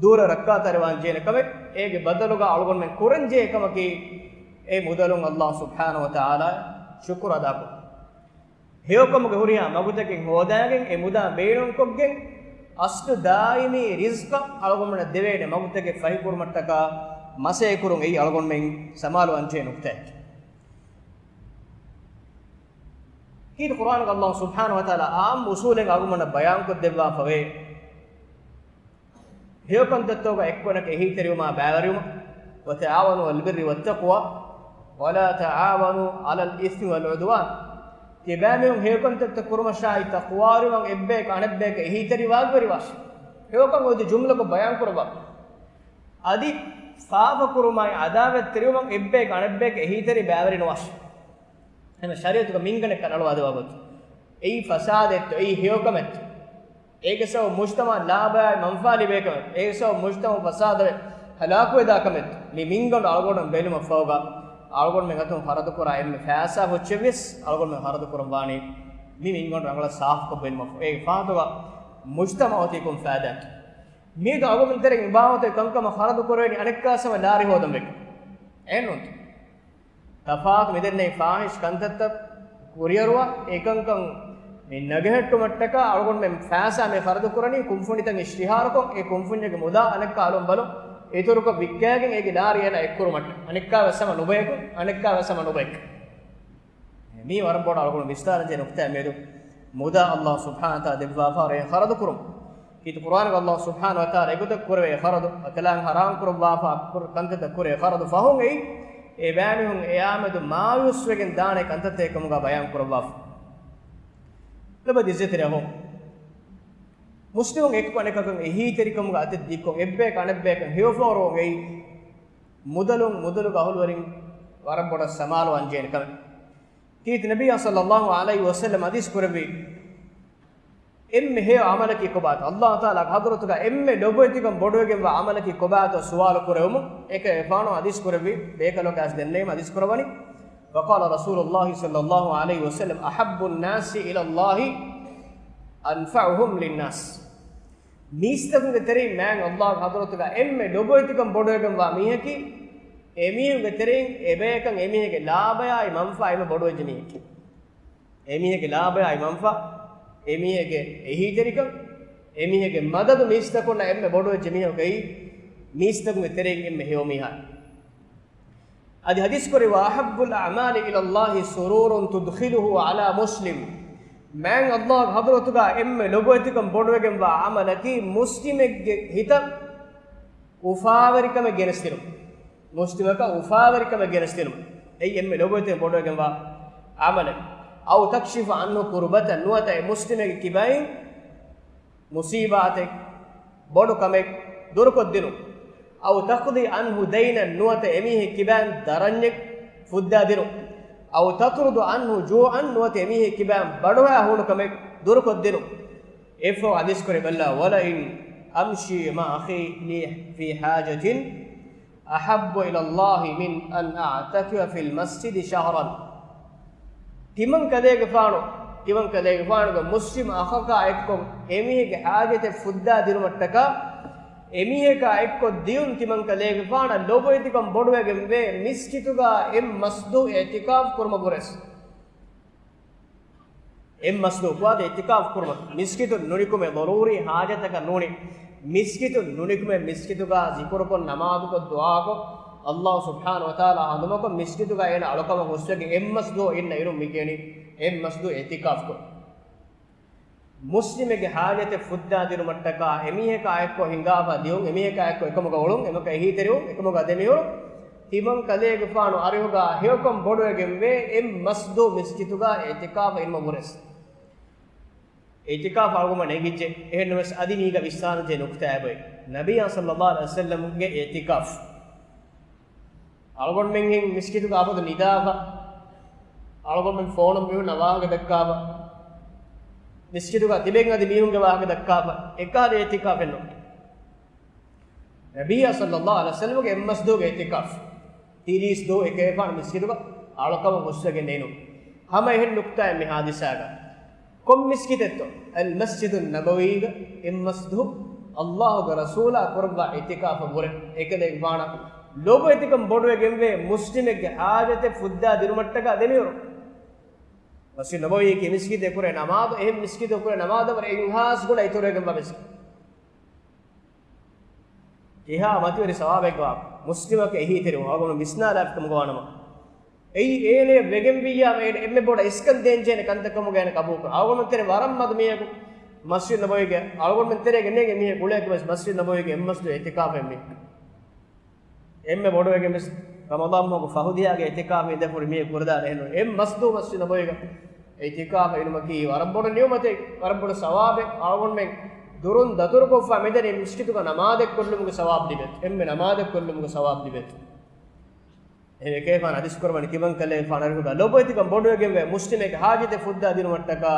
ދުވަހު ރައްކާތެރިވާން ޖެހޭނެ ކަމެއް. އޭގެ ބަދަލުގަ އަޅުގަނޑުމެން ކުރަން ޖެހޭ ކަމަކީ އެ މުދަލުން އައްލާހު ސުބްޙާނަހު ވަތަޢާލާ ޝުކުރު އަދާކުރުން. ހެޔޮކަމުގެ ހުރިހާ މަގުތަކެއް ހޯދާގެން އެ މުދާ ބޭނުންކޮށްގެން އަސްލު ދާއިމީ ރިޒްޤަށް އަޅުގަނޑުމެންނަށް ދެވޭނެ މަގުތަކެއް ފަހިކުރުމަށްޓަކާ މަސައްކަތް ކުރުން އެއީ އަޅުގަނޑުމެން ސަމާލުވާންޖެހޭ ނުކުތާއެއް. ކީރިތި ޤުރްއާނުގަ އައްލާހު ސުބްޙާނަހު ވަތަޢާލާ އާއްމު އުޞޫލެއް އަޅުގަނޑުމެންނަށް ބަޔާންކޮށްދެއްވާފަވޭ. ހެޔޮކަންތައްތަކުގަ އެއްކޮށް އެކަނި އެހީތެރިވުމާ ބައިވެރިވުމަށް. وتعاونوا على البر والتقوى ولا تعاونوا على الإثم والعدوان. ތިޔަބައިމީހުން ހެޔޮކަންތައްތައް ކުރުމަށާއި ތަޤްވާވެރިވުމަށް އެއްބަޔަކު އަނެއްބަޔަކަށް އެހީތެރިވާގިވެރިވާށި. ހެޔޮކަން އޮތީ ޖުމްލަކޮށް ބަޔާންކުރައްވާ. އަދި ފާފަކުރުމާއި ޢަދާވަތްތެރިވުމަށް އެއްބަޔަކު އަނެއްބަޔަކަށް އެހީތެރި ބައިވެރިނުވާށި. އެހެން ޝަރީޢަތުގަ މިންގަނޑެއް ކަނޑައަޅުވާދެއްވާ ގޮތުން، އެއީ ފަސާދައެއްތޯ، އެއީ ހެޔޮކަމެއްތޯ؟ އޭގެ ސަބަބުން މުޖްތަމަޢަށް ލާބަޔާއި މަންފާ ލިބޭ ކަމެއް، އޭގެ ސަބަބުން މުޖްތަމަޢު ފަސާދަވެ ހަލާކުވެދާ ކަމެއް. މި މިންގަނޑު އަޅުގަނޑު ބެލުމަށްފަހުގަ، އަޅުގަނޑުމެން އަތުން ޚަރަދުކުރާ އެންމެ ފައިސާ ހުއްޗެއްވެސް އަޅުގަނޑުމެން ޚަރަދުކުރަން ވާނީ މި މިންގަނޑު ރަނގަޅަށް ސާފުކޮށް ބެލުމަށްފަހު. އޭގެ ފަހަތުގަ މުޖްތަމަޢަށް އޮތީ ކޮން ފައިދާއެއްތޯ؟ މިއަދު އަޅުގަނޑުމެން ތެރެއިން އިބާވަތެއް ކަންކަމަށް ޚަރަދު ކުރެވެނީ އަނެއްކާވެސް ހަމަ ލާރި ހޯދަން ވެގެން. އެހެންނޫންތޯ؟ ތަފާތު މިދެންނެވި ފާޙިޝް ކަންތައްތައް ކުރިއަރުވާ، އެކަންކަން މި ނަގަހެއްޓުމަށްޓަކާ އަޅުގަނޑުމެން ފައިސާ މި ޚަރަދު ކުރަނީ ކުންފުނިތައް އިޝްތިހާރުކޮށް، އެ ކުންފުންޏެއްގެ މުދާ އަނެއްކާ އަލުން ބަލުން އިތުރުކޮށް ވިއްކާގެން އޭގެ ލާރި އޭނަ އެއްކުރުމަށްޓަކާ. އަނެއްކާވެސް ހަމަ ނުބަޔަކު، އަނެއްކާވެސް ހަމަ ނުބަޔަކު. މީ ވަރަށް ބޮޑަށް އަޅުގަނޑު ވިސްނާލަންޖެހޭ ނުކުތާއެއް މިއަދު. މުދާ އައްލާހު ސުބްޙާނަހު ވަތަޢާލާ ދެއްވާފަ ރޭ ޚަރަދު ކުރުން. ކީރިތި ޤުރްއާނުގަ އައްލާހު ސުބްޙާނަހު ވަތަޢާލާ އެގޮތަށް ކުރެވޭ ޚަރަދު، އަކަލާން ޙަރާމް ކުރައްވާފަ ކަންތައްތައް ކުރޭ ޚަރަދު ފަހުން އެއީ، އެ ބައިމީހުން އެއާމެދު މާޔޫސްވެގެން ދާނެ ކަންތައްތަކެއް ކަމުގަ ބަޔާން ކުރައްވާފަ. ލޮބުވެތި އިއްޒަތްތެރި އަޚުން. މުސްލިމުން އެކަކު އަނެކަކަށް އެހީތެރިކަމުގަ އަތެއް ދިއްކޮށް، އެއްބަޔަކަށް އަނެއްބަޔަކަށް ހެޔޮފޯރުވުން އެއީ، މުދަލުން މުދަލުގެ އަހުލުވެރިން ވަރަށް ބޮޑަށް ސަމާލުވާން ޖެހޭނެ ކަމެއް. ކީރިތި ނަބިއްޔާ ޞައްލައްލާހު ޢަލައިހި ވަސައްލަމް ޙަދީޘް ކުރެއްވި، އެންމެ ހެޔޮ ޢަމަލަކީ ކޮބާތޯ؟ އައްލާހު ތަޢާލާގެ ޙަޟްރަތުގަ އެންމެ ލޮބުވެތިކަން ބޮޑުވެގެންވާ ޢަމަލަކީ ކޮބާތޯ ސުވާލު ކުރެވުމުން، އެކަމަށް އެފާނު ޙަދީޘް ކުރެއްވި، ބޭކަލަކަށް ދެންނެވީމަ ޙަދީޘް ކުރައްވަނީ. فقال رسول الله صلى الله عليه وسلم: أحب الناس إلى الله أنفعهم للناس. މީސްތަކުންގެ ތެރެއިން މާތް އައްލާހުގެ ޙަޟްރަތުގަ އެންމެ ލޮބުވެތިކަން ބޮޑުވެގެންވާ މީހަކީ، އެމީހުންގެ ތެރެއިން އެބަޔަކަށް އެމީހެއްގެ ލާބަޔާއި މަންފާ އެންމެ ބޮޑުވެއްޖެ މީހަކީ. އެމީހެއްގެ ލާބަޔާއި މަންފާ، އެމީހެއްގެ އެހީތެރިކަން، އެމީހެއްގެ މަދަދު މީސްތަކުންނަށް އެންމެ ބޮޑުވެއްޖެ މީހަކީ، މީސްތަކުންގެ ތެރެއިން އެންމެ ހެޔޮ މީހާ. އަދި ޙަދީޘް ކުރެއްވި، وأحب الأعمال إلى الله سرور تدخله على مسلم. މާތް އައްލާހުގެ ޙަޟްރަތުގަ އެންމެ ލޮބުވެތިކަން ބޮޑުވެގެންވާ ޢަމަލަކީ، މުސްލިމެއްގެ ހިތަށް އުފާވެރިކަމެއް ގެނެސްދިނުން. މުސްލިމަކަށް އުފާވެރިކަމެއް ގެނެސްދިނުން. އެއީ އެންމެ ލޮބުވެތިކަން ބޮޑުވެގެންވާ ޢަމަލެއް. أو تكشف عنه كربة، ނުވަތަ އެ މުސްލިމެއްގެ ކިބައިން މުޞީބާތެއް، ބޮޑު ކަމެއް ދުރުކޮށްދިނުން. أو تقضي عنه دينا، ނުވަތަ އެމީހެއް ކިބައިން ދަރަންޏެއް ފުއްދާދިނުން. أو تطرد عنه جوعا، ނުވަތަ އެމީހެއް ކިބައިން ބަނޑުހައި ހޫނު ކަމެއް ދުރުކޮށްދިނުން. އެއަށްފަހު ޙަދީޘް ކުރެވި ބަލާ، ولئن أمشي مع أخي في حاجة أحب إلى الله من أن أعتكف في المسجد شهرا. ތިމަން ކަލޭގެފާނު، ތިމަން ކަލޭގެފާނުގެ މުސްލިމް އަޚަކާ އެއްކޮށް އެމީހެއްގެ ޙާޖަތެއް ފުއްދާ ދިނުމަށްޓަކާ، އެމީހަކާ އެއްކޮށް ދިޔުން ތިމަން ކަލޭގެފާނަށް ލޯބިވެތިކަން ބޮޑުވެގެން ވޭ މިސްކިތުގާ އެއް މަސް ދުވަހު އިޢްތިކާފް ކުރުމަށް ވުރެސް. އެއް މަސް ދުވަހު ކުވާތަ އިޢްތިކާފް ކުރުމަށް މިސްކިތުން ނުނިކުމެ ޟަރޫރީ ޙާޖަތަކަށް ނޫނީ. މިސްކިތުން ނުނިކުމެ މިސްކިތުގާ ޒިކުރުކޮށް ނަމާދުކޮށް ދުޢާކޮށް، ﷲ ސުބްޙާނަހޫ ވަތަޢާލާ ހަނދުމަކޮށް މިސްކިތުގާ އޭނަ އަޅުކަމަށް ހުސްވެގެން އެއް މަސް ދުވަހު އިންނަ އިރުން މި ކިޔަނީ އެއް މަސް ދުވަހު އިޢްތިކާފް ކުރުން. މުސްލިމެއްގެ ޙާޖަތެއް ފުއްދާ ދިނުމަށްޓަކާ އެމީހަކާ އެއްކޮށް ހިނގާފަ ދިޔުން، އެމީހަކާ އެއްކޮށް އެކަމުގަ އުޅުން، އެމީހަކާ އެހީތެރިވުން، އެކަމުގަ ދެމިހުރުން، ތިމަން ކަލޭގެފާނު އަރިހުގާ ހެޔޮކަން ބޮޑުވެގެންވޭ އެއް މަސް ދުވަހު މިސްކިތުގާ އިޢްތިކާފަށް އިނުމަށް ވުރެސް. އިޢްތިކާފް އަޅުގަނޑުމެން ނެގިއްޖެ. އެހެންނަމަވެސް އަދި މީގަ ވިސްނާލަންޖެހޭ ނުކުތާއެއް އޮތް. ނަބިއްޔާ ޞައްލައްލާހު ޢަލައިހި ވަސައްލަމްގެ އިޢްތިކާފް. އަޅުގަނޑުމެން މިސްކިތުގަ އަބަދު ނިދާފަ، އަޅުގަނޑުމެން ފޯނުން މީހުންނަށް ވާހަކަ ދައްކާފަ، މިސްކިތުގަ ތިބެން އަދި މީހުންގެ ވާހަކަ ދައްކާފަ، އެކަހަލަ އިޢްތިކާފެއް ނޫން. ނަބިއްޔާ ޞައްލައްލާހު ޢަލައިހި ވަސައްލަމްގެ އެއް މަސް ދުވަހުގެ އިޢްތިކާފް. ތިރީސް ދުވަހު އެކަލޭގެފާނު މިސްކިތުގަ އަޅުކަމަށް ހުސްވެގެން އިނުން. ހަމަ އެހެން ނުކުތާއެއް މި ޙާދިސާގަ. ކޮން މިސްކިތެއްތޯ؟ އަލް މަސްޖިދު ނަބަވީގަ އެއް މަސް ދުވަހު ﷲގެ ރަސޫލާ ކުރައްވާ އިޢްތިކާފަށް ވުރެ. އެކަލޭގެފާނަށް ލޯބިވެތިކަން ބޮޑުވެގެންވޭ މުސްލިމެއްގެ ޙާޖަތެއް ފުއްދާ ދިނުމަށްޓަކާ ދެމިހުރުން. މަސްޖިދު ނަބަވީއަކީ މިސްކިތެއް ކުރޭ ނަމާދު، އެހެން މިސްކިތެއް ކުރޭ ނަމާދަށް ވަރަށް އިހްލާސް ގުޅާ އިތުރުވެގެންވާ މިސްކިތެއް. ކިހާ މަތިވެރި ސަވާބެއްގަ މުސްލިމަކަށް އެހީތެރިވުން އަޅުގަނޑު ވިސްނާލާފިކަމުގަ ވާނަމަ، އެއީ އޭނަޔަށް ވެގެންވިއްޔާ އޭނަ އެންމެ ބޮޑަށް އިސްކަން ދޭންޖެހޭނެ ކަންތައް ކަމުގަ އޭނަ ޤަބޫލުކުރާ. އަޅުގަނޑުމެން ތެރޭ ވަރަށް މަދު މީހަކު މަސްޖިދު ނަބަވީގެ، އަޅުގަނޑުމެން ތެރޭގެ ނޭނގެ މީހަކު އުޅޭކަށް ވެސް މަސްޖިދު ނަބަވީގެ އެއް މަސް ދުވަހު އިޢްތިކާފަށް މީ. އެންމެ ބޮޑުވެގެން ވެސް ރަމަޟާން މަހުގެ ފަހު ދިހާގެ އިޢްތިކާފަށް އިނދެފަ ހުރި މީހަކު ކުރަދާނެ އެހެން ނޫން. އެއް މަސް ދުވަހު މަސްޖިދު ނަބަވީގަ އިޢްތިކާފަށް އިނުމަކީ ވަރަށް ބޮޑު ނިޢުމަތެއް، ވަރަށް ބޮޑު ސަވާބެއް. އަޅުގަނޑުމެން ދުރުން ދަތުރުކޮށްފަ މިދަނީ މިސްކިތުގަ ނަމާދެއް ކޮށްލުމުގެ ސަވާބު ލިބޭތޯ. އެންމެ ނަމާދެއް ކޮށްލުމުގެ ސަވާބު ލިބޭތޯ. އެހެންވެ އެކަލޭގެފާނު ޙަދީޘް ކުރައްވަނީ ތިމަން ކަލޭގެފާނު އަރިހުގަ ލޯބިވެތިކަން ބޮޑުވެގެންވޭ މުސްލިމެއްގެ ޙާޖަތެއް ފުއްދާ ދިނުމަށްޓަކާ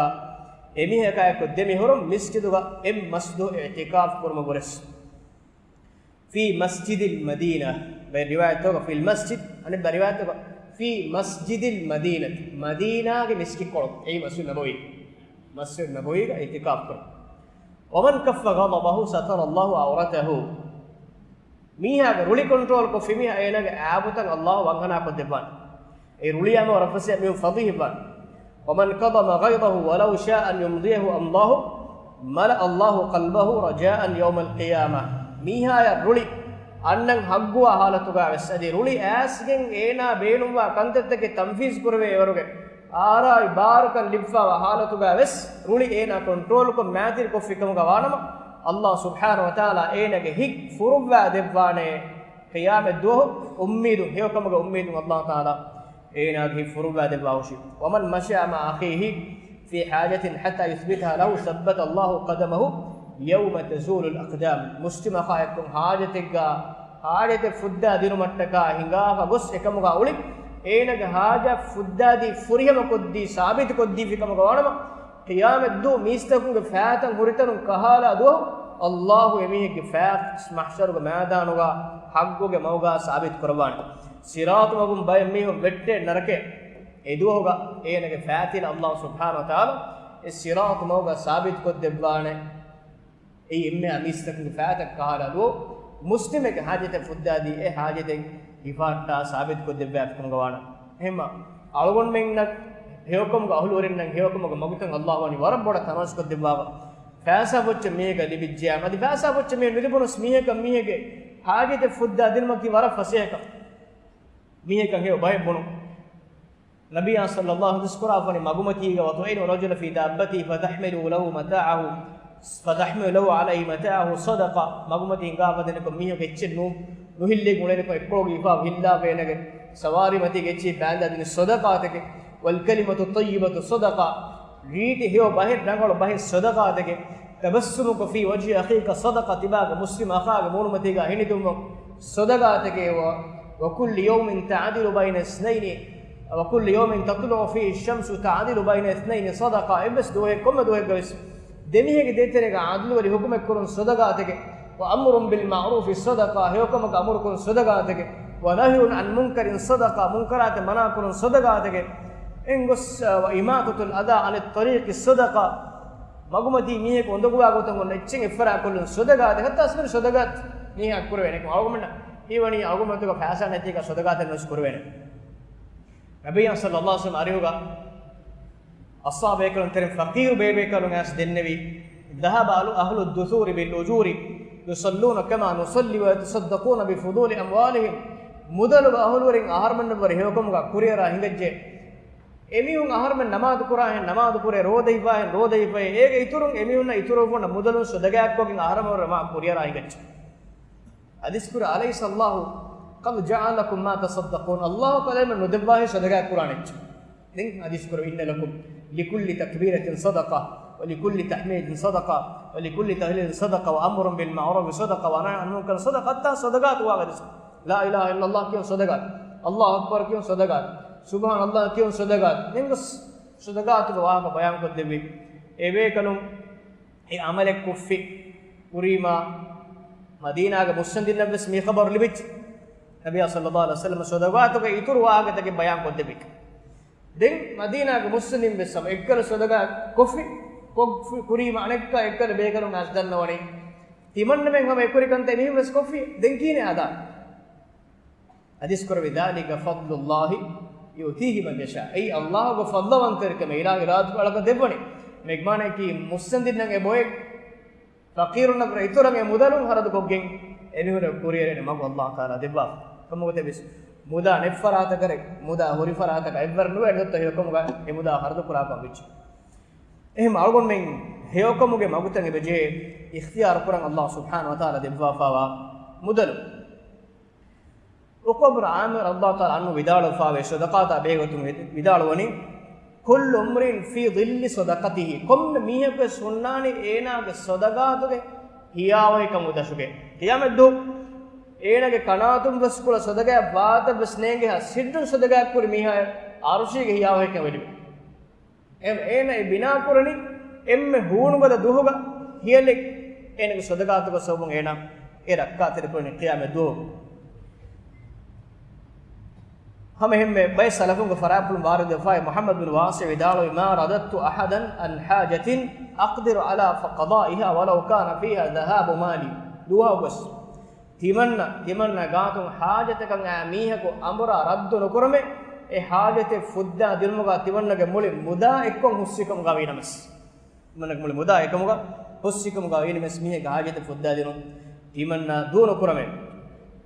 އެމީހަކާ އެއްކޮށް ދެމިހުރުން މިސްކިތުގަ އެއް މަސް ދުވަހު އިޢްތިކާފް ކުރުމަށް ވުރެސް. ފީ މަސްޖިދިލް މަދީނާ. ބައެއް ރިވާޔަތްތަކުގަ ފިލް މަސްޖިދް، އަނެއް ބައެއް ރިވާޔަތްތަކުގަ ފީ މަސްޖިދިލް މަދީނަތި، މަދީނާގެ މިސްކިތްކޮޅު، އެއީ މަސްޖިދު ނަބަވީ، މަސްޖިދު ނަބަވީގަ އިޢްތިކާފް ކުރުން. ވަމަން ކައްފަ ޣަޟަބަހު ސަތަރަ ﷲ ޢައުރަތަހު. މީހާގެ ރުޅި ކޮންޓްރޯލް ކޮށްފި މީހާ އޭނާގެ އައިބުތައް ﷲ ވަންހަނާ ކޮށްދެއްވާނެ. އެ ރުޅި އަމަ ވަރަށް ފަސޭހަ މީހުން ފަޟީޙަވާނެ. ومن كظم غيظه ولو شاء أن يمضيه أمضاه ملأ الله قلبه رجاء يوم القيامة. މީހާޔަށް ރުޅި އަންނަން ހައްގުވާ ޙާލަތުގަ ވެސް، އަދި ރުޅި އައިސްގެން އޭނާ ބޭނުންވާ ކަންތައްތަކެއް ތަންފީޒް ކުރެވޭ ވަރުގެ އާރާއި ބާރުކަން ލިބިފައިވާ ޙާލަތުގަ ވެސް، ރުޅި އޭނާ ކޮންޓްރޯލްކޮށް މައިތިރިކޮށްފިކަމުގަ ވާނަމަ، ﷲ ސުބްޙާނަހޫ ވަތަޢާލާ އޭނާގެ ހިތް ފުރުއްވާ ދެއްވާނެ. ޤިޔާމަތް ދުވަހު އުއްމީދު، ހެޔޮކަމުގެ އުއްމީދު ﷲ ތަޢާލާ އޭނާގެ ހިތް ފުރުއްވާ ދެއްވާ ހުށި. ومن مشى مع أخيه في حاجة حتى يثبتها له ثبت الله قدمه يوم تزول الأقدام. މުސްލިމް އަޚާއެއްކޮށް ޙާޖަތެއްގަ، ޙާޖަތެއް ފުއްދާ ދިނުމަށްޓަކާ ހިނގާފަ ގޮސް އެކަމުގަ އުޅި، އޭނާގެ ޙާޖަތް ފުއްދާދީ ފުރިހަމަ ކޮށްދީ ސާބިތު ކޮށްދީފި ކަމުގަ ވާނަމަ، ޤިޔާމަތްދުވަހު މީސްތަކުންގެ ފައިތަން ހުރިތަނުން ކަހާލާ ދުވަހު، ﷲ އެމީހެއްގެ ފައިތައް މަޙްޝަރުގެ މައިދާނުގަ ޙައްގުގެ މަގުގަ ސާބިތު ކުރައްވާނެ. ޞިރާޠު މަގުން ބައެއް މީހުން ވެއްޓޭ ނަރަކައަށް. އެ ދުވަހުގަ އޭނާގެ ފައިތިލަ ﷲ ސުބްޙާނަހޫ ވަތަޢާލާ އެ ޞިރާޠު މަގުގަ ސާބިތު ކޮށްދެއްވާނެ. އެއީ އެންމެހާ މީސްތަކުންގެ ފައިތައް ކަހާލާ ދުވަހު މުސްލިމެއްގެ ޙާޖަތެއް ފުއްދާދީ، އެ ޙާޖަތެއް ހިފަހައްޓާ ސާބިތު ކޮށްދެއްވާފިކަމުގަ ވާނަމަ. އެހެންމަ އަޅުގަނޑުމެންނަށް ހެޔޮކަމުގެ އަހުލުވެރިންނަށް ހެޔޮކަމުގެ މަގުތައް ﷲ ވަނީ ވަރަށް ބޮޑަށް ތަނަވަސްކޮށްދެއްވާފަ. ފައިސާ ފުއްޗެއް މީހެއްގަ ލިބިއްޖެޔާ، އަދި ފައިސާ ފުއްޗެއް މީހެއް ނުލިބުނަސް މީހަކަށް މީހެއްގެ ޙާޖަތެއް ފުއްދާ ދިނުމަކީ ވަރަށް ފަސޭހަކަން. މީހަކަށް ހެޔޮ ބައެއް ބުނުން. ނަބިއްޔާ ޞައްލައްލާހު ޙަދީޘް ކުރައްވަނީ މަގުމަތީގަ وتعين الرجل في دابته فتحمل له متاعه، فتحمل له عليه متاعه صدقة. މަގުމަތީ ހިނގާފަ ދެނެކޮށް މީހަކު އެއްޗެއް ނު، ނުހިއްލޭ އުޅެނިކޮށް އެއްކޮޅުގަ ހިފާ ހިއްލާފަ އޭނަގެ ސަވާރީ މަތީގަ އެއްޗެހި ބާންދާ ދިނީ ޞަދަޤާތެކޭ. والكلمة الطيبة صدقة. ރީތި ހެޔޮ ބަހެއް ރަނގަޅު ބަހެއް ޞަދަޤާތެކޭ. تبسمك في وجه أخيك صدقة، ތިބާގެ މުސްލިމް އަޚާގެ މޫނުމަތީގަ ހިނިތުންވުން ޞަދަޤާތެކޭ. و، وكل يوم تعدل بين اثنين، وكل يوم تطلع فيه الشمس تعدل بين اثنين صدقة. އެއްވެސް ދުވަހެއް، ކޮންމެ ދުވަހެއްގަވެސް ދެމީހެއްގެ ދޭތެރޭގަ ޢަދުލުވެރި ޙުކުމެއް ކުރުން ޞަދަޤާތެކޭ. وأمر بالمعروف صدقة، ހެޔޮކަމަކަށް އަމުރުކުރުން ޞަދަޤާތެކޭ. ونهي عن منكر صدقة، މުންކަރާތެއް މަނާކުރުން ޞަދަޤާތެކޭ. އެނގޮސް، وإماطة الأذى عن الطريق صدقة، މަގުމަތީ މީހަކު އުނދަގޫވާ ގޮތުން އޮންނަ އެއްޗެއް އެއްފަރާ ކޮށްލުން ޞަދަޤާތެކޭ. ޙައްތާ އަސްވެރި ޞަދަޤާތް މީހާ ކުރެވޭނެ. އަޅުގަނޑުމެންނަށް ހީވަނީ އަޅުގަނޑުމެންނަށް ފައިސާ ނެތީގަ ޞަދަޤާތެއް ނުވެސް ކުރެވޭނެ. ނަބިއްޔާ صلى الله عليه وسلم އަރިހުގަ އަޞްޙާބޭކަލުން ތެރެއިން ފަޤީރު ބޭބޭކަލުން އައިސް ދެންނެވި، ذهب أهل الدثور بالأجور يصلون كما نصلي ويتصدقون بفضول أموالهم. މުދަލުގެ އަހުލުވެރިން އަހަރުމެންނަށްވުރެ ހެޔޮކަމުގަ ކުރިއަރާ ހިނގައްޖެ. އެމީހުން އަހަރުމެން ނަމާދު ކުރާހެން ނަމާދު ކުރޭ، ރޯދަ ހިފާހެން ރޯދަ ހިފޭ. އޭގެ އިތުރުން އެމީހުންނަށް އިތުރުވުން މުދަލުން ޞަދަޤާތްކޮށްގެން އަހަރުމެން މާ ކުރިއަރާ ހިނގައްޖެ. އަލައިސް ކުރ، أليس الله قد جعل لكم ما تصدقون؟ ﷲ ކަލޭމެން ނުދެއްވާހެން ޞަދަޤާތް ކުރާނެއްޗެއް. ދެން އަލައިސް ކުރ، إن لكم لكل تكبيرة صدقة ولكل تحميد صدقة ولكل تهليل صدقة وأمر بالمعروف صدقة ونهي عن منكر صدقة. ޙައްތާ ޞަދަޤާތު ވާ އަލައިސް. لا إله إلا الله ކިޔުން ޞަދަޤާތް، الله أكبر ކިޔުން ޞަދަޤާތް، سبحان الله ކިޔުން ޞަދަޤާތް. ދެން ގޮސް ޞަދަޤާތުގެ ވާހަކަ ބަޔާންކޮށްދެއްވި. އެ ބޭކަލުން އެ ޢަމަލެއް ކޮށްފި ކުރީމާ، މަދީނާގެ މުއްސަނދިންނަށްވެސް މި ޚަބަރު ލިބިއްޖެ. ނަބިއްޔާ صلى الله عليه وسلم ޞަދަޤާތުގެ އިތުރު ވާހަކަތަކެއް ބަޔާންކޮށްދެއްވި. ދެން މަދީނާގެ މުއްސަނދިންވެސް ހަމަ އެއްކަލަ ޞަދަޤާތް ކޮށްފި، ކޮށްފި ކުރީމާ އަނެއްކާ އެއްކަލަ ބޭކަލުން އައިސް ދަންނަވަނީ. ތިމަންނަމެން ހަމަ އެކުރި ކަންތައް މީހުންވެސް ކޮށްފި. ދެން ކީނެ އާދާ؟ އަލައިސް ކުރ، ذلك فضل الله يؤتيه من يشاء. އެއީ ﷲ ގެ ފަޟްލުވަންތަވެރިކަމެއް، އިލާހީ ރަޙްމަތަކީ އަޅަކަށް ދެއްވަނީ. މެގްމާނަކީ މުއްސަނދިންނަށް އެ ބޮއެއް، ފަޤީރުންނަށް އިތުރަށް އެ މުދަލުން ހަރަދުކޮށްގެން އެމީހުންނަށް ކުރިއަރެއް މަގު ﷲ ތަޢާލާ ދެއްވާފަ. ކޮންމެ ގޮތެއްވެސް މުދާ ނެތް ފަރާތަކަށް، މުދާ ހުރި ފަރާތަކަށް އެއްވަރު ނުވެ ނުވަތަ ހެޔޮކަމުގަ އެ މުދާ ހަރަދު ކުރާކަށް ވެއްޖެ. އެހެން އަޅުގަނޑުމެން ހެޔޮކަމުގެ މަގުތައް އެބަޖެހޭ އިޚްތިޔާރު ކުރަން ﷲ ސުބްޙާނަހޫ ވަތަޢާލާ ދެއްވާފައިވާ މުދަލު. ޢުޤްބަ ބިން ޢާމިރު ރަޟިޔަﷲ ތަޢާލާ ޢަންހު ވިދާޅުވެފައިވޭ، ޞަދަޤާތާ ބެހޭގޮތުން ވި-، ވިދާޅުވަނީ، كل امرئ في ظل صدقته. ކޮންމެ މީހަކުވެސް ހުންނާނީ އޭނާގެ ޞަދަޤާތުގެ ހިޔާވަހިކަމުގެ ދަށުގެ. ޤިޔާމަތްދުވަހު އޭނާގެ ކަނާތުން ވެސް ކުޅަ ޞަދަޤާތް ވާތައް ވެސް ނޭނގޭހާ ސިއްރުން ޞަދަޤާތް ކުރި މީހާ ޢަރުޝީގެ ހިޔާވަހިކަން ވެލިވޭ. އެ-، އޭނަ އެ ބިނާކުރަނީ އެންމެ ހޫނުގަދަ ދުވަހުގަ ހިޔަލެއް އޭނަގެ ޞަދަޤާތުގެ ސަބަބުން އޭނަ އެ ރައްކާތެރިކުރަނީ ޤިޔާމަތް ދުވަހު. ހަމަ އެހެންމެ ބައެއް ސަލަފުންގެ ފަރާތްޕުޅުން ވާރިދުވެފައި މުޙައްމަދު ބިން ވާޞިޢު ވިދާޅުވީ، ما رددت أحدا عن حاجة أقدر على قضائها ولو كان فيها ذهاب مالي. ދުވަހަކުވެސް ތިމަންނަ، ތިމަންނަ ގާތުން ޙާޖަތަކަށް އައި މީހަކު އަނބުރާ ރައްދު ނުކުރަމޭ، އެ ޙާޖަތެއް ފުއްދާ ދިނުމުގަ ތިމަންނަގެ މުޅި މުދާ އެއްކޮށް ހުސްހިކަމުގަ ވީނަމަސް. ތިމަންނަގެ މުޅި މުދާ އެކަމުގަ ހުސްހިކަމުގަ ވީނަމަސް މީހެއްގެ ޙާޖަތެއް ފުއްދާ ދިނުން ތިމަންނަ ދޫ ނުކުރަމޭ.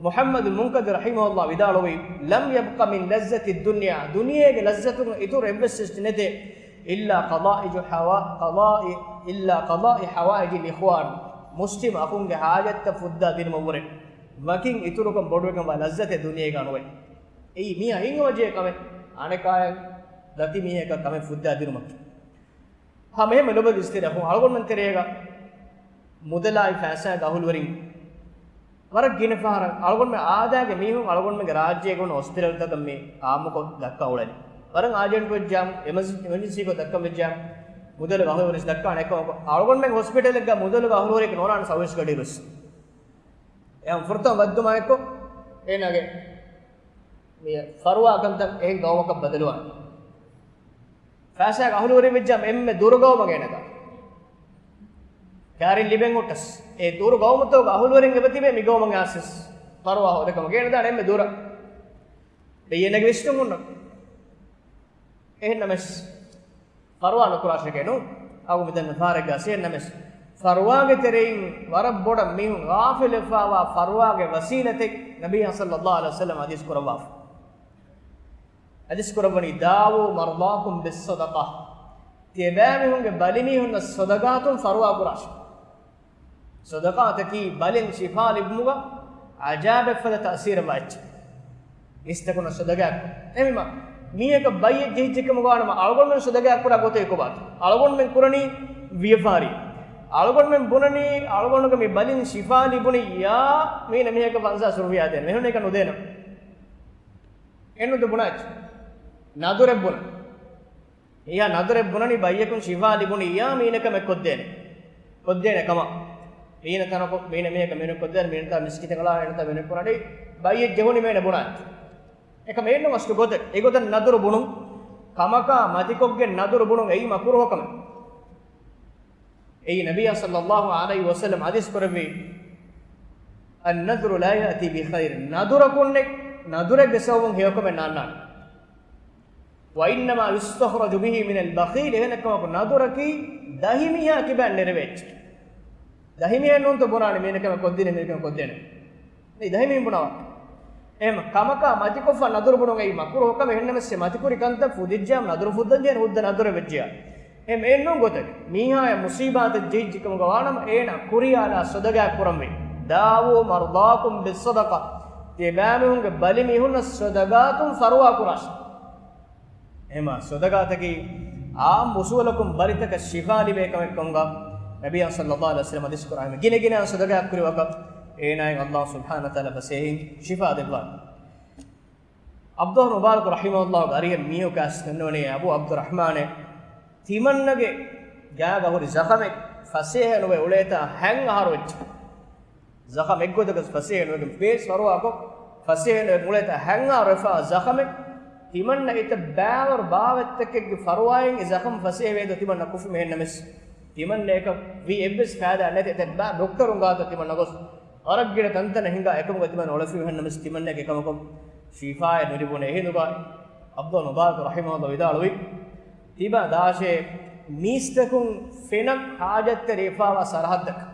މުޙައްމަދު މުންކަދިރު ރަޙިމަހުﷲ ވިދާޅުވީ، لم يبق من لذة الدنيا، ދުނިޔޭގެ ލައްޒަތުގެ އިތުރު އެއްވެސް އެއްޗެއް ނެތޭ، إلا قضاء حوا-، قضاء، إلا قضاء حوائج الإخوان، މުސްލިމް އަޚުންގެ ޙާޖަތްތައް ފުއްދާ ދިނުމަށްވުރެ ވަކިން އިތުރުކަން ބޮޑުވެގެންވާ ލައްޒަތެއް ދުނިޔޭގަ ނުވޭ. އެއީ މީހާ ހިތްހަމަޖެހޭ ކަމެއް، އަނެކާޔަށް ދަތި މީހަކަށް ކަމެއް ފުއްދާ ދިނުމަކީ. ހަމަ އެހެންމެ ލޮބުވެތި އިސްތިރާ އަޅުގަނޑުމެން ތެރޭގަ މުދަލާއި ފައިސާގެ އަހުލުވެރިން ވަރަށް ގިނަ ފަހަރަށް އަޅުގަނޑުމެން އާދައިގެ މީހުން އަޅުގަނޑުމެންގެ ރާއްޖޭގަ ހުންނަ ހޮސްޕިޓަލްތަކަށް މި އާއްމުކޮށް ދައްކަން އުޅެނީ. ވަރަށް އާޖެންޓް ވެއްޖާމު، އެމަޖެ-، އެމަޖެންސީކޮށް ދައްކަން ވެއްޖާމު، މުދަލުގެ އަހުލުވެރިން ދައްކާނެ އެކަމަކު، އަޅުގަނޑުމެން ހޮސްޕިޓަލެއްގަ މުދަލުގެ އަހުލުވެރިއެއް ނޯންނާނެ ސަރވިސް ގަޑިއިރުވެސް. އެހެން ފުރަތަމަ ވައްދުމާއެކު އޭނާގެ މި ފަރުވާ ކަންތައް އެހެން ގައުމަކަށް ބަދަލުވާނެ. ފައިސާގެ އަހުލުވެރިން ވެއްޖާމު އެންމެ ދުރު ގައުމަށް އޭނަ ދާން. ކާރިން ލިބެން ހުއްޓަސް، އެ ދުރު ގައުމުތަކުގެ އަހުލުވެރިން އެބަ ތިބޭ މި ގައުމަށް އައިސް ފަރުވާ ހޯދޭ ކަމަށް އޭނަ ދާން އެންމެ ދުރަށް. ދެން އޭނަގެ ވިސްނުން ހުންނަ. އެހެންނަމަސް ފަރުވާ ނުކުރާށޭ ނޫން. އަގު މިދަންނަ ފަހަރެއްގަ އައިސް އެހެންނަމަސް ފަރުވާގެ ތެރެއިން ވަރަށް ބޮޑަށް މީހުން ޣާފިލުވެފައިވާ ފަރުވާގެ ވަސީލަތެއް ނަބިއްޔާ ޞައްލައްލާހު ޢަލައިހި ވަސައްލަމަ ޙަދީޘް ކުރައްވާފަ. ޙަދީޘް ކުރައްވަނީ، داووا مرضاكم بالصدقة. ތިޔަބައިމީހުންގެ ބަލިމީހުންނަށް ޞަދަޤާތުން ފަރުވާ ކުރާށޭ. ޞަދަޤާތަކީ ބަލިން ޝިފާ ލިބުމުގަ އަޖާބެއްފަދަ ތައުސީރެއްވާ އެއްޗެއް. އިސްތަކުނަށް ޞަދަޤާތް. އެހެންވީމާ، މީހަކަށް ބައްޔެއް ޖެހިއްޖެކަމުގަ ވާނަމަ، އަޅުގަނޑުމެން ޞަދަޤާތް ކުރާ ގޮތެއް ކޮބާތޯ؟ އަޅުގަނޑުމެން ކުރަނީ ވިޔަފާރި. އަޅުގަނޑުމެން ބުނަނީ، އަޅުގަނޑުގެ މި ބަލިން ޝިފާ ލިބުނިއްޔާ، މީނަ މީހަކަށް ފަންސާސް ރުފިޔާ ދޭން. މިހުން އެކަން ނުދޭނަ. އެންނުދު ބުނާއްޗި. ނަދުރެއް ބުނަ. އެހާ ނަދުރެއް ބުނަނީ ބައްޔަކުން ޝިފާ ލިބުނިއްޔާ، މީނަ ކަމެއް ކޮށްދޭނެ. ކޮށްދޭނެ ކަމަށް. މީނަ ތަނަކު، މީނަ މީހަކަށް މީނަ ކޮށްދޭނެ، މީނަ ތާ މިސްކިތަށް އަޅާ، އޭނަ ތާ މީނަ ކުރަނީ، ބައްޔެއް ޖެހުނީ މޭނަ ބުނާއްޗި. އެކަމަށް އެއްނު އަސްލު ގޮތެއް. އެގޮތަށް ނަދުރު ބުނުން، ކަމަކާ މަތިކޮށްގެން ނަދުރު ބުނުން އެއީ މަކުރުހު ކަމެއް. އެއީ ނަބިއްޔާ ޞައްލައްލާހު ޢަލައިހި ވަސައްލަމް ޙަދީޘް ކުރެއްވި، "النذر لا يأتي بخير." ނަދުރަކުންނެއް، ނަދުރެއްގެ ސަބަބުން ހެޔޮކަމެއް ނާންނާނެ. "وإنما يستخرج به من البخيل." އެހެނެއްކަމަކު ނަދުރަކީ ދަހިމީހާ ކިބައިން ނެރެވޭ އެއްޗެއް. ދަހިމީހެއް ނޫންތޯ ބުނާނެ މީނަ ކަމެއް ކޮށްދިނީ، މީނަ ކަމެއް ކޮށްދޭނެ. ނީ ދަހިމީހުން ބުނާ ވަގުތު. އެހެން ކަމަކާ މަތިކޮށްފަ ނަދުރު ބުނުން އެއީ މަކުރުހު ކަމެއް. އެހެންނަމަސް އެ މަތިކުރި ކަންތައް ފުދިއްޖެއްޔާ ނަދުރު ފުއްދަންޖެހޭނެ ހުއްދަ ނަދުރެއް ވެއްޖެއްޔާ. އެހެން އެއްނޫން ގޮތެއް. މީހާޔަށް މުޞީބާތެއް ޖެހިއްޖެ ކަމުގަ ވާނަމަ އޭނާ ކުރިޔާލާ ޞަދަގާތް ކުރަންވީ. "داووا مرضاكم بالصدقة." ތިޔަބައިމީހުންގެ ބަލި މީހުންނަށް ޞަދަގާތުން ފަރުވާ ކުރާށި. އެހެމަ ޞަދަގާތަކީ އާއްމު އުސޫލަކުން ބަލިތަކަށް ޝިފާ ލިބޭ ކަމެއް ކަމުގަ ނަބިއްޔާ ޞައްލައްލާހު ޢަލައިހި ވަސައްލަމް ޙަދީޘް ކުރާ ހަމަ ގިނަ ގިނަ ޞަދަގާތް ކުރި ވަގުތު އޭނާއަށް ﷲ ސުބްޙާނަހޫ ވަތަޢާލާ ފަސޭހައިން ޝިފާ ދެއްވާނެ. ޢަބްދުﷲ މުބާރަކު ރަޙިމަހުﷲގެ އަރިހަށް މީހަކު އައިސް ފެންނަވަނީ އަބޫ ޢަބްދުއްރަޙްމާނޭ، ތިމަންނަގެ ގާގަ ހުރި ޒަޚަމެއް ފަސޭހަ ނުވެ އުޅޭތާ ހަތް އަހަރު ވެއްޖެ. ޒަޚަމެއް އެއްގޮތަކަށް ފަސޭހަ ނުވެގެން ބޭސް ފަރުވާކޮށް، ފަސޭހަ ނުވެ އުޅޭތާ ހަތް އަހަރު ވެފާ ޒަޚަމެއް ތިމަންނަ އެތައް ބައިވަރު ބާވަތްތަކެއްގެ ފަރުވާއިން އެ ޒަޚަމް ފަސޭހަ ވޭތޯ ތިމަންނަ ކުފުމެއް ހެންނަމެސް، ތިމަންނަ އެކަށް ވީ އެއްވެސް ފައިދާ ނެތި އެތައް ބައި ޑޮކްޓަރުން ގާތަށް ތިމަންނަ ގޮސް، ވަރަށް ގިނަ ތަންތަނަށް ހިނގާ އެކަމުގަ ތިމަން އުޅެފި ހެންނަމެސް ތިމަންނަގެ ކަމަކުން ޝިފާއެއް ނުލިބުނެ. އެހިނދުގަ ޢަބްދުﷲ މުބާރަކު ރަޙިމަހުﷲ ވިދާޅުވި، ތިބާ ދާށޭ މީސްތަކުން ފެނަށް ހާޖަތްތެރި ވެފާވާ ސަރަހައްދަކަށް.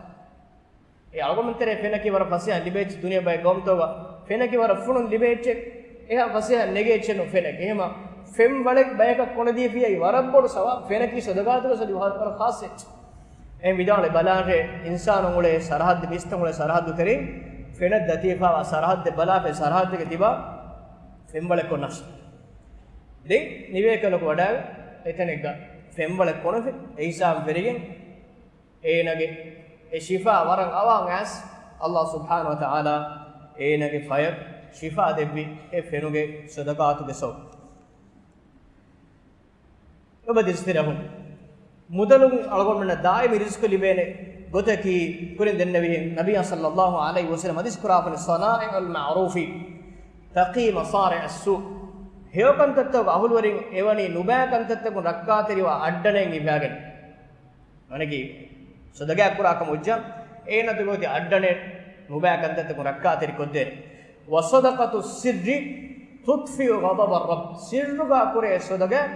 އެ އަޅުގަނޑުމެން ތެރޭ ފެނަކީ ވަރަށް ފަސޭހަ ލިބޭ އެއްޗެއް، ދުނިޔެ ބައެއް ގައުމުތަކުގަ ފެނަކީ ވަރަށް ފުނުން ލިބޭ އެއްޗެއް، އެހާ ފަސޭހަ ނެގޭ އެއްޗެއް ނޫން ފެނަކީ. އެހެމަ ފެންވަޅެއް ބަޔަކަށް ކޮނެދީފިއައި ވަރަށް ބޮޑު ސަވާބު ފެނަކީ ޞަދަގާތުގަ ސަދި ވަރަށް ޚާއްޞަ އެއްޗެއް. އެހެން ވިދާޅުވި ބަލާށޭ، އިންސާނުން އުޅޭ ސަރަހައްދު، މީސްތަކުން އުޅޭ ސަރަހައްދު ތެރެއިން ފެނަށް ދަތިވެފާވާ ސަރަހައްދެއް ބަލާފައި ސަރަހައްދެއްގަ ތިބާ ފެންވަޅެއް ކޮން ނަޝް. ދެން ނިވޭކަލަކު ވަޑާގެ އެތަނެއްގަ ފެންވަޅެއް ކޮނެފި އެ ހިސާބު ފެރިގެން އޭނަގެ އެ ޝިފާ ވަރަށް އަވަހަށް އައިސް، ﷲ ސުބްޙާނަހޫ ވަތަޢާލާ އޭނަގެ ފަޔަށް ޝިފާ ދެއްވި އެ ފެނުގެ ޞަދަޤާތުގެ ސަބަބުން. އެބަ ދިސްތިރަހުން މުދަލުން އަޅުގަނޑުމެންނަށް ދާއިމީ ރިޒްޤު ލިބޭނެ ގޮތަކީ ކުރިން ދެންނެވިހެން ނަބިއްޔާ ޞައްލައްލާހު ޢަލައިހި ވަސައްލަމް ޙަދީޘް ކުރާފަނި صنائع المعروف تقي مصارع السوء. ހެޔޮ ކަންތައްތަކުގެ އަހުލުވެރިން އެވަނީ ނުބައި ކަންތައްތަކުން ރައްކާތެރިވާ އައްޑަނެއް އިއްވާގެން. މަނަކީ ޞަދަޤާތް ކުރާ ކަމަށް އުއްޖާ އޭނަ ތިގޮތި އައްޑަނެއް ނުބައި ކަންތައްތަކުން ރައްކާތެރި ކޮށްދޭނެ. وصدقة السر تطفئ غضب الرب. ސިއްރުގަ ކުރޭ ޞަދަޤާތް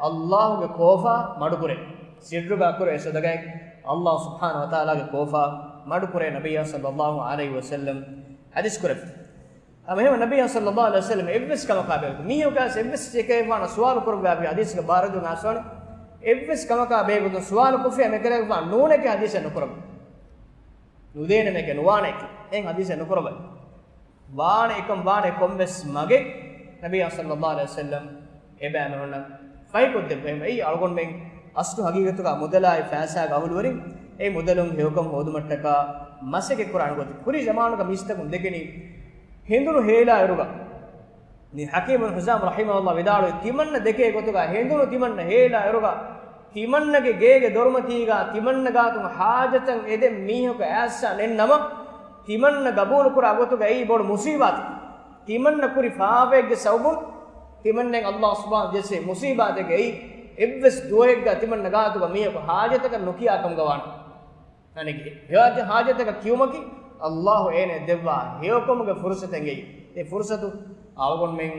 ﷲގެ ކޯފާ މަޑުކުރޭ. ސިއްރުގަ ކުރޭ ޞަދަޤާތް ﷲ ސުބްޙާނަހޫ ވަތަޢާލާގެ ކޯފާ މަޑުކުރޭ ނަބިއްޔާ ޞައްލައްލާހު ޢަލައިހި ވަސައްލަމް ޙަދީޘް ކުރެއްވި. އަމަ އެހެން ނަބިއްޔާ ޞައްލައްލާހު ޢަލައިހި ވަސައްލަމް އެއްވެސް ކަމަކާ ބެހޭގޮތުން މީހަކަސް އެއްވެސް އެކައެއްވާނަ ސުވާލު ކުރައްވާފި ޙަދީޘްގެ ބާރުދުން އާސާނެ އެއްވެސް ކަމަކާ ބެހޭގޮތުން ސުވާލު ކޮށްފި އެކަލޭގެފާނު ނޫނެކޭ ޙަދީޘެއް ނުކުރައްވަ. ނުދޭނަމޭކޭ ނުވާނެކޭ. އެހެން ޙަދީޘެއް ނުކުރައްވަ. ވާނެ އެކަން ވާނެ ކޮންމެސް މަގެއް ނަބިއްޔާ ޞައްލައްލާހު ޢަލައިހި ވަސައްލަމް އެބައިމީހުންނަށް ފަހިކޮށްދެއްވެ. އެއީ އަޅުގަނޑުމެން އަސްލު ހަގީގަތުގަ މުދަލާއި ފައިސާގެ އަހުލުވެރިން އެ މުދަލުން ހެޔޮކަން ހޯދުމަށްޓަކާ މަސައްކަތް ކުރާނެ ގޮތެއް. ކުރީ ޒަމާނުގަ މީސްތަކުން ދެކެނީ ހެނދުނު ހޭލާ އިރުގަ. މި ޙަކީމު ބިން ޙިޒާމް ރަޙިމަހުﷲ ވިދާޅުވި ތިމަންނަ ދެކޭ ގޮތުގަ ހެނދުނު ތިމަންނަ ހޭލާ އިރުގަ ތިމަންނަގެ ގޭގެ ދޮރުމަތީގަ ތިމަންނަ ގާތުން ޙާޖަތަށް އެދެން މީހަކު އައިސް ނެތްނަމަ، ތިމަންނަ ގަބޫލު ކުރާ ގޮތުގައި ބޮޑު މުޞީބާތެއް. ތިމަންނަ ކުރި ފާފައެއްގެ ސަބަބުން ތިމަންނައަށް ﷲ ސުބްޙާނަހޫ ޖެއްސޭ މުޞީބާތެއްގައި އެއްވެސް ދުވަހެއްގަ ތިމަންނަ ގާތުގަ މީހަކު ޙާޖަތަކަށް ނުކިޔާ ކަމުގަ ވާނެ. އަނެއް ހެޔޮ ޙާޖަތަކަށް ކިޔުމަކީ ﷲ އޭނަ ދެއްވާ ހެޔޮކަމުގެ ފުރުޞަތެއްގައި. އެ ފުރުޞަތު އަޅުގަނޑުމެން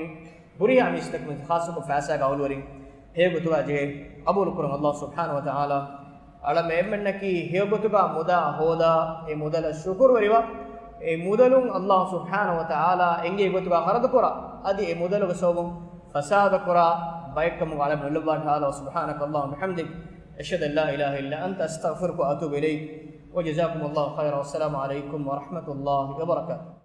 ހުރިހާ މީސްތަކުން ޚާއްޞަކޮށް ފައިސާގެ އަހުލުވެރިން ހެޔޮގޮތުގަ ޖެހޭ ޤަބޫލު ކުރަން. ﷲ ސުބްޙާނަހޫ ވަތަޢާލާ އަޅަމެން އެންމެންނަކީ ހެޔޮގޮތުގަ މުދާ ހޯދާ، އެ މުދަލަށް ޝުކުރުވެރިވާ، އެ މުދަލުން ﷲ ސުބްޙާނަހޫ ވަތަޢާލާ އެންގޭ ގޮތުގަ ޚަރަދުކުރާ، އަދި އެ މުދަލުގެ ސަބަބުން ފަސާދަކުރާ ބައެއްކަމުގަ އަޅަމެން ނުލައްވާށި. ހާދާ ވަ ސުބްޙާނަކަ ﷲ ވަ ބިޙަމްދިކަ، އަޝްހަދު އަން ލާ އިލާހަ އިއްލާ އަންތަ، އަސްތަޣްފިރުކަ ވަ އަތޫބު އިލައިކަ، ވަ ޖަޒާކުމު ﷲ ޚައިރާ، ވައްސަލާމު ޢަލައިކުމް ވަރަޙްމަތުﷲ ވަބަރަކާތުހު.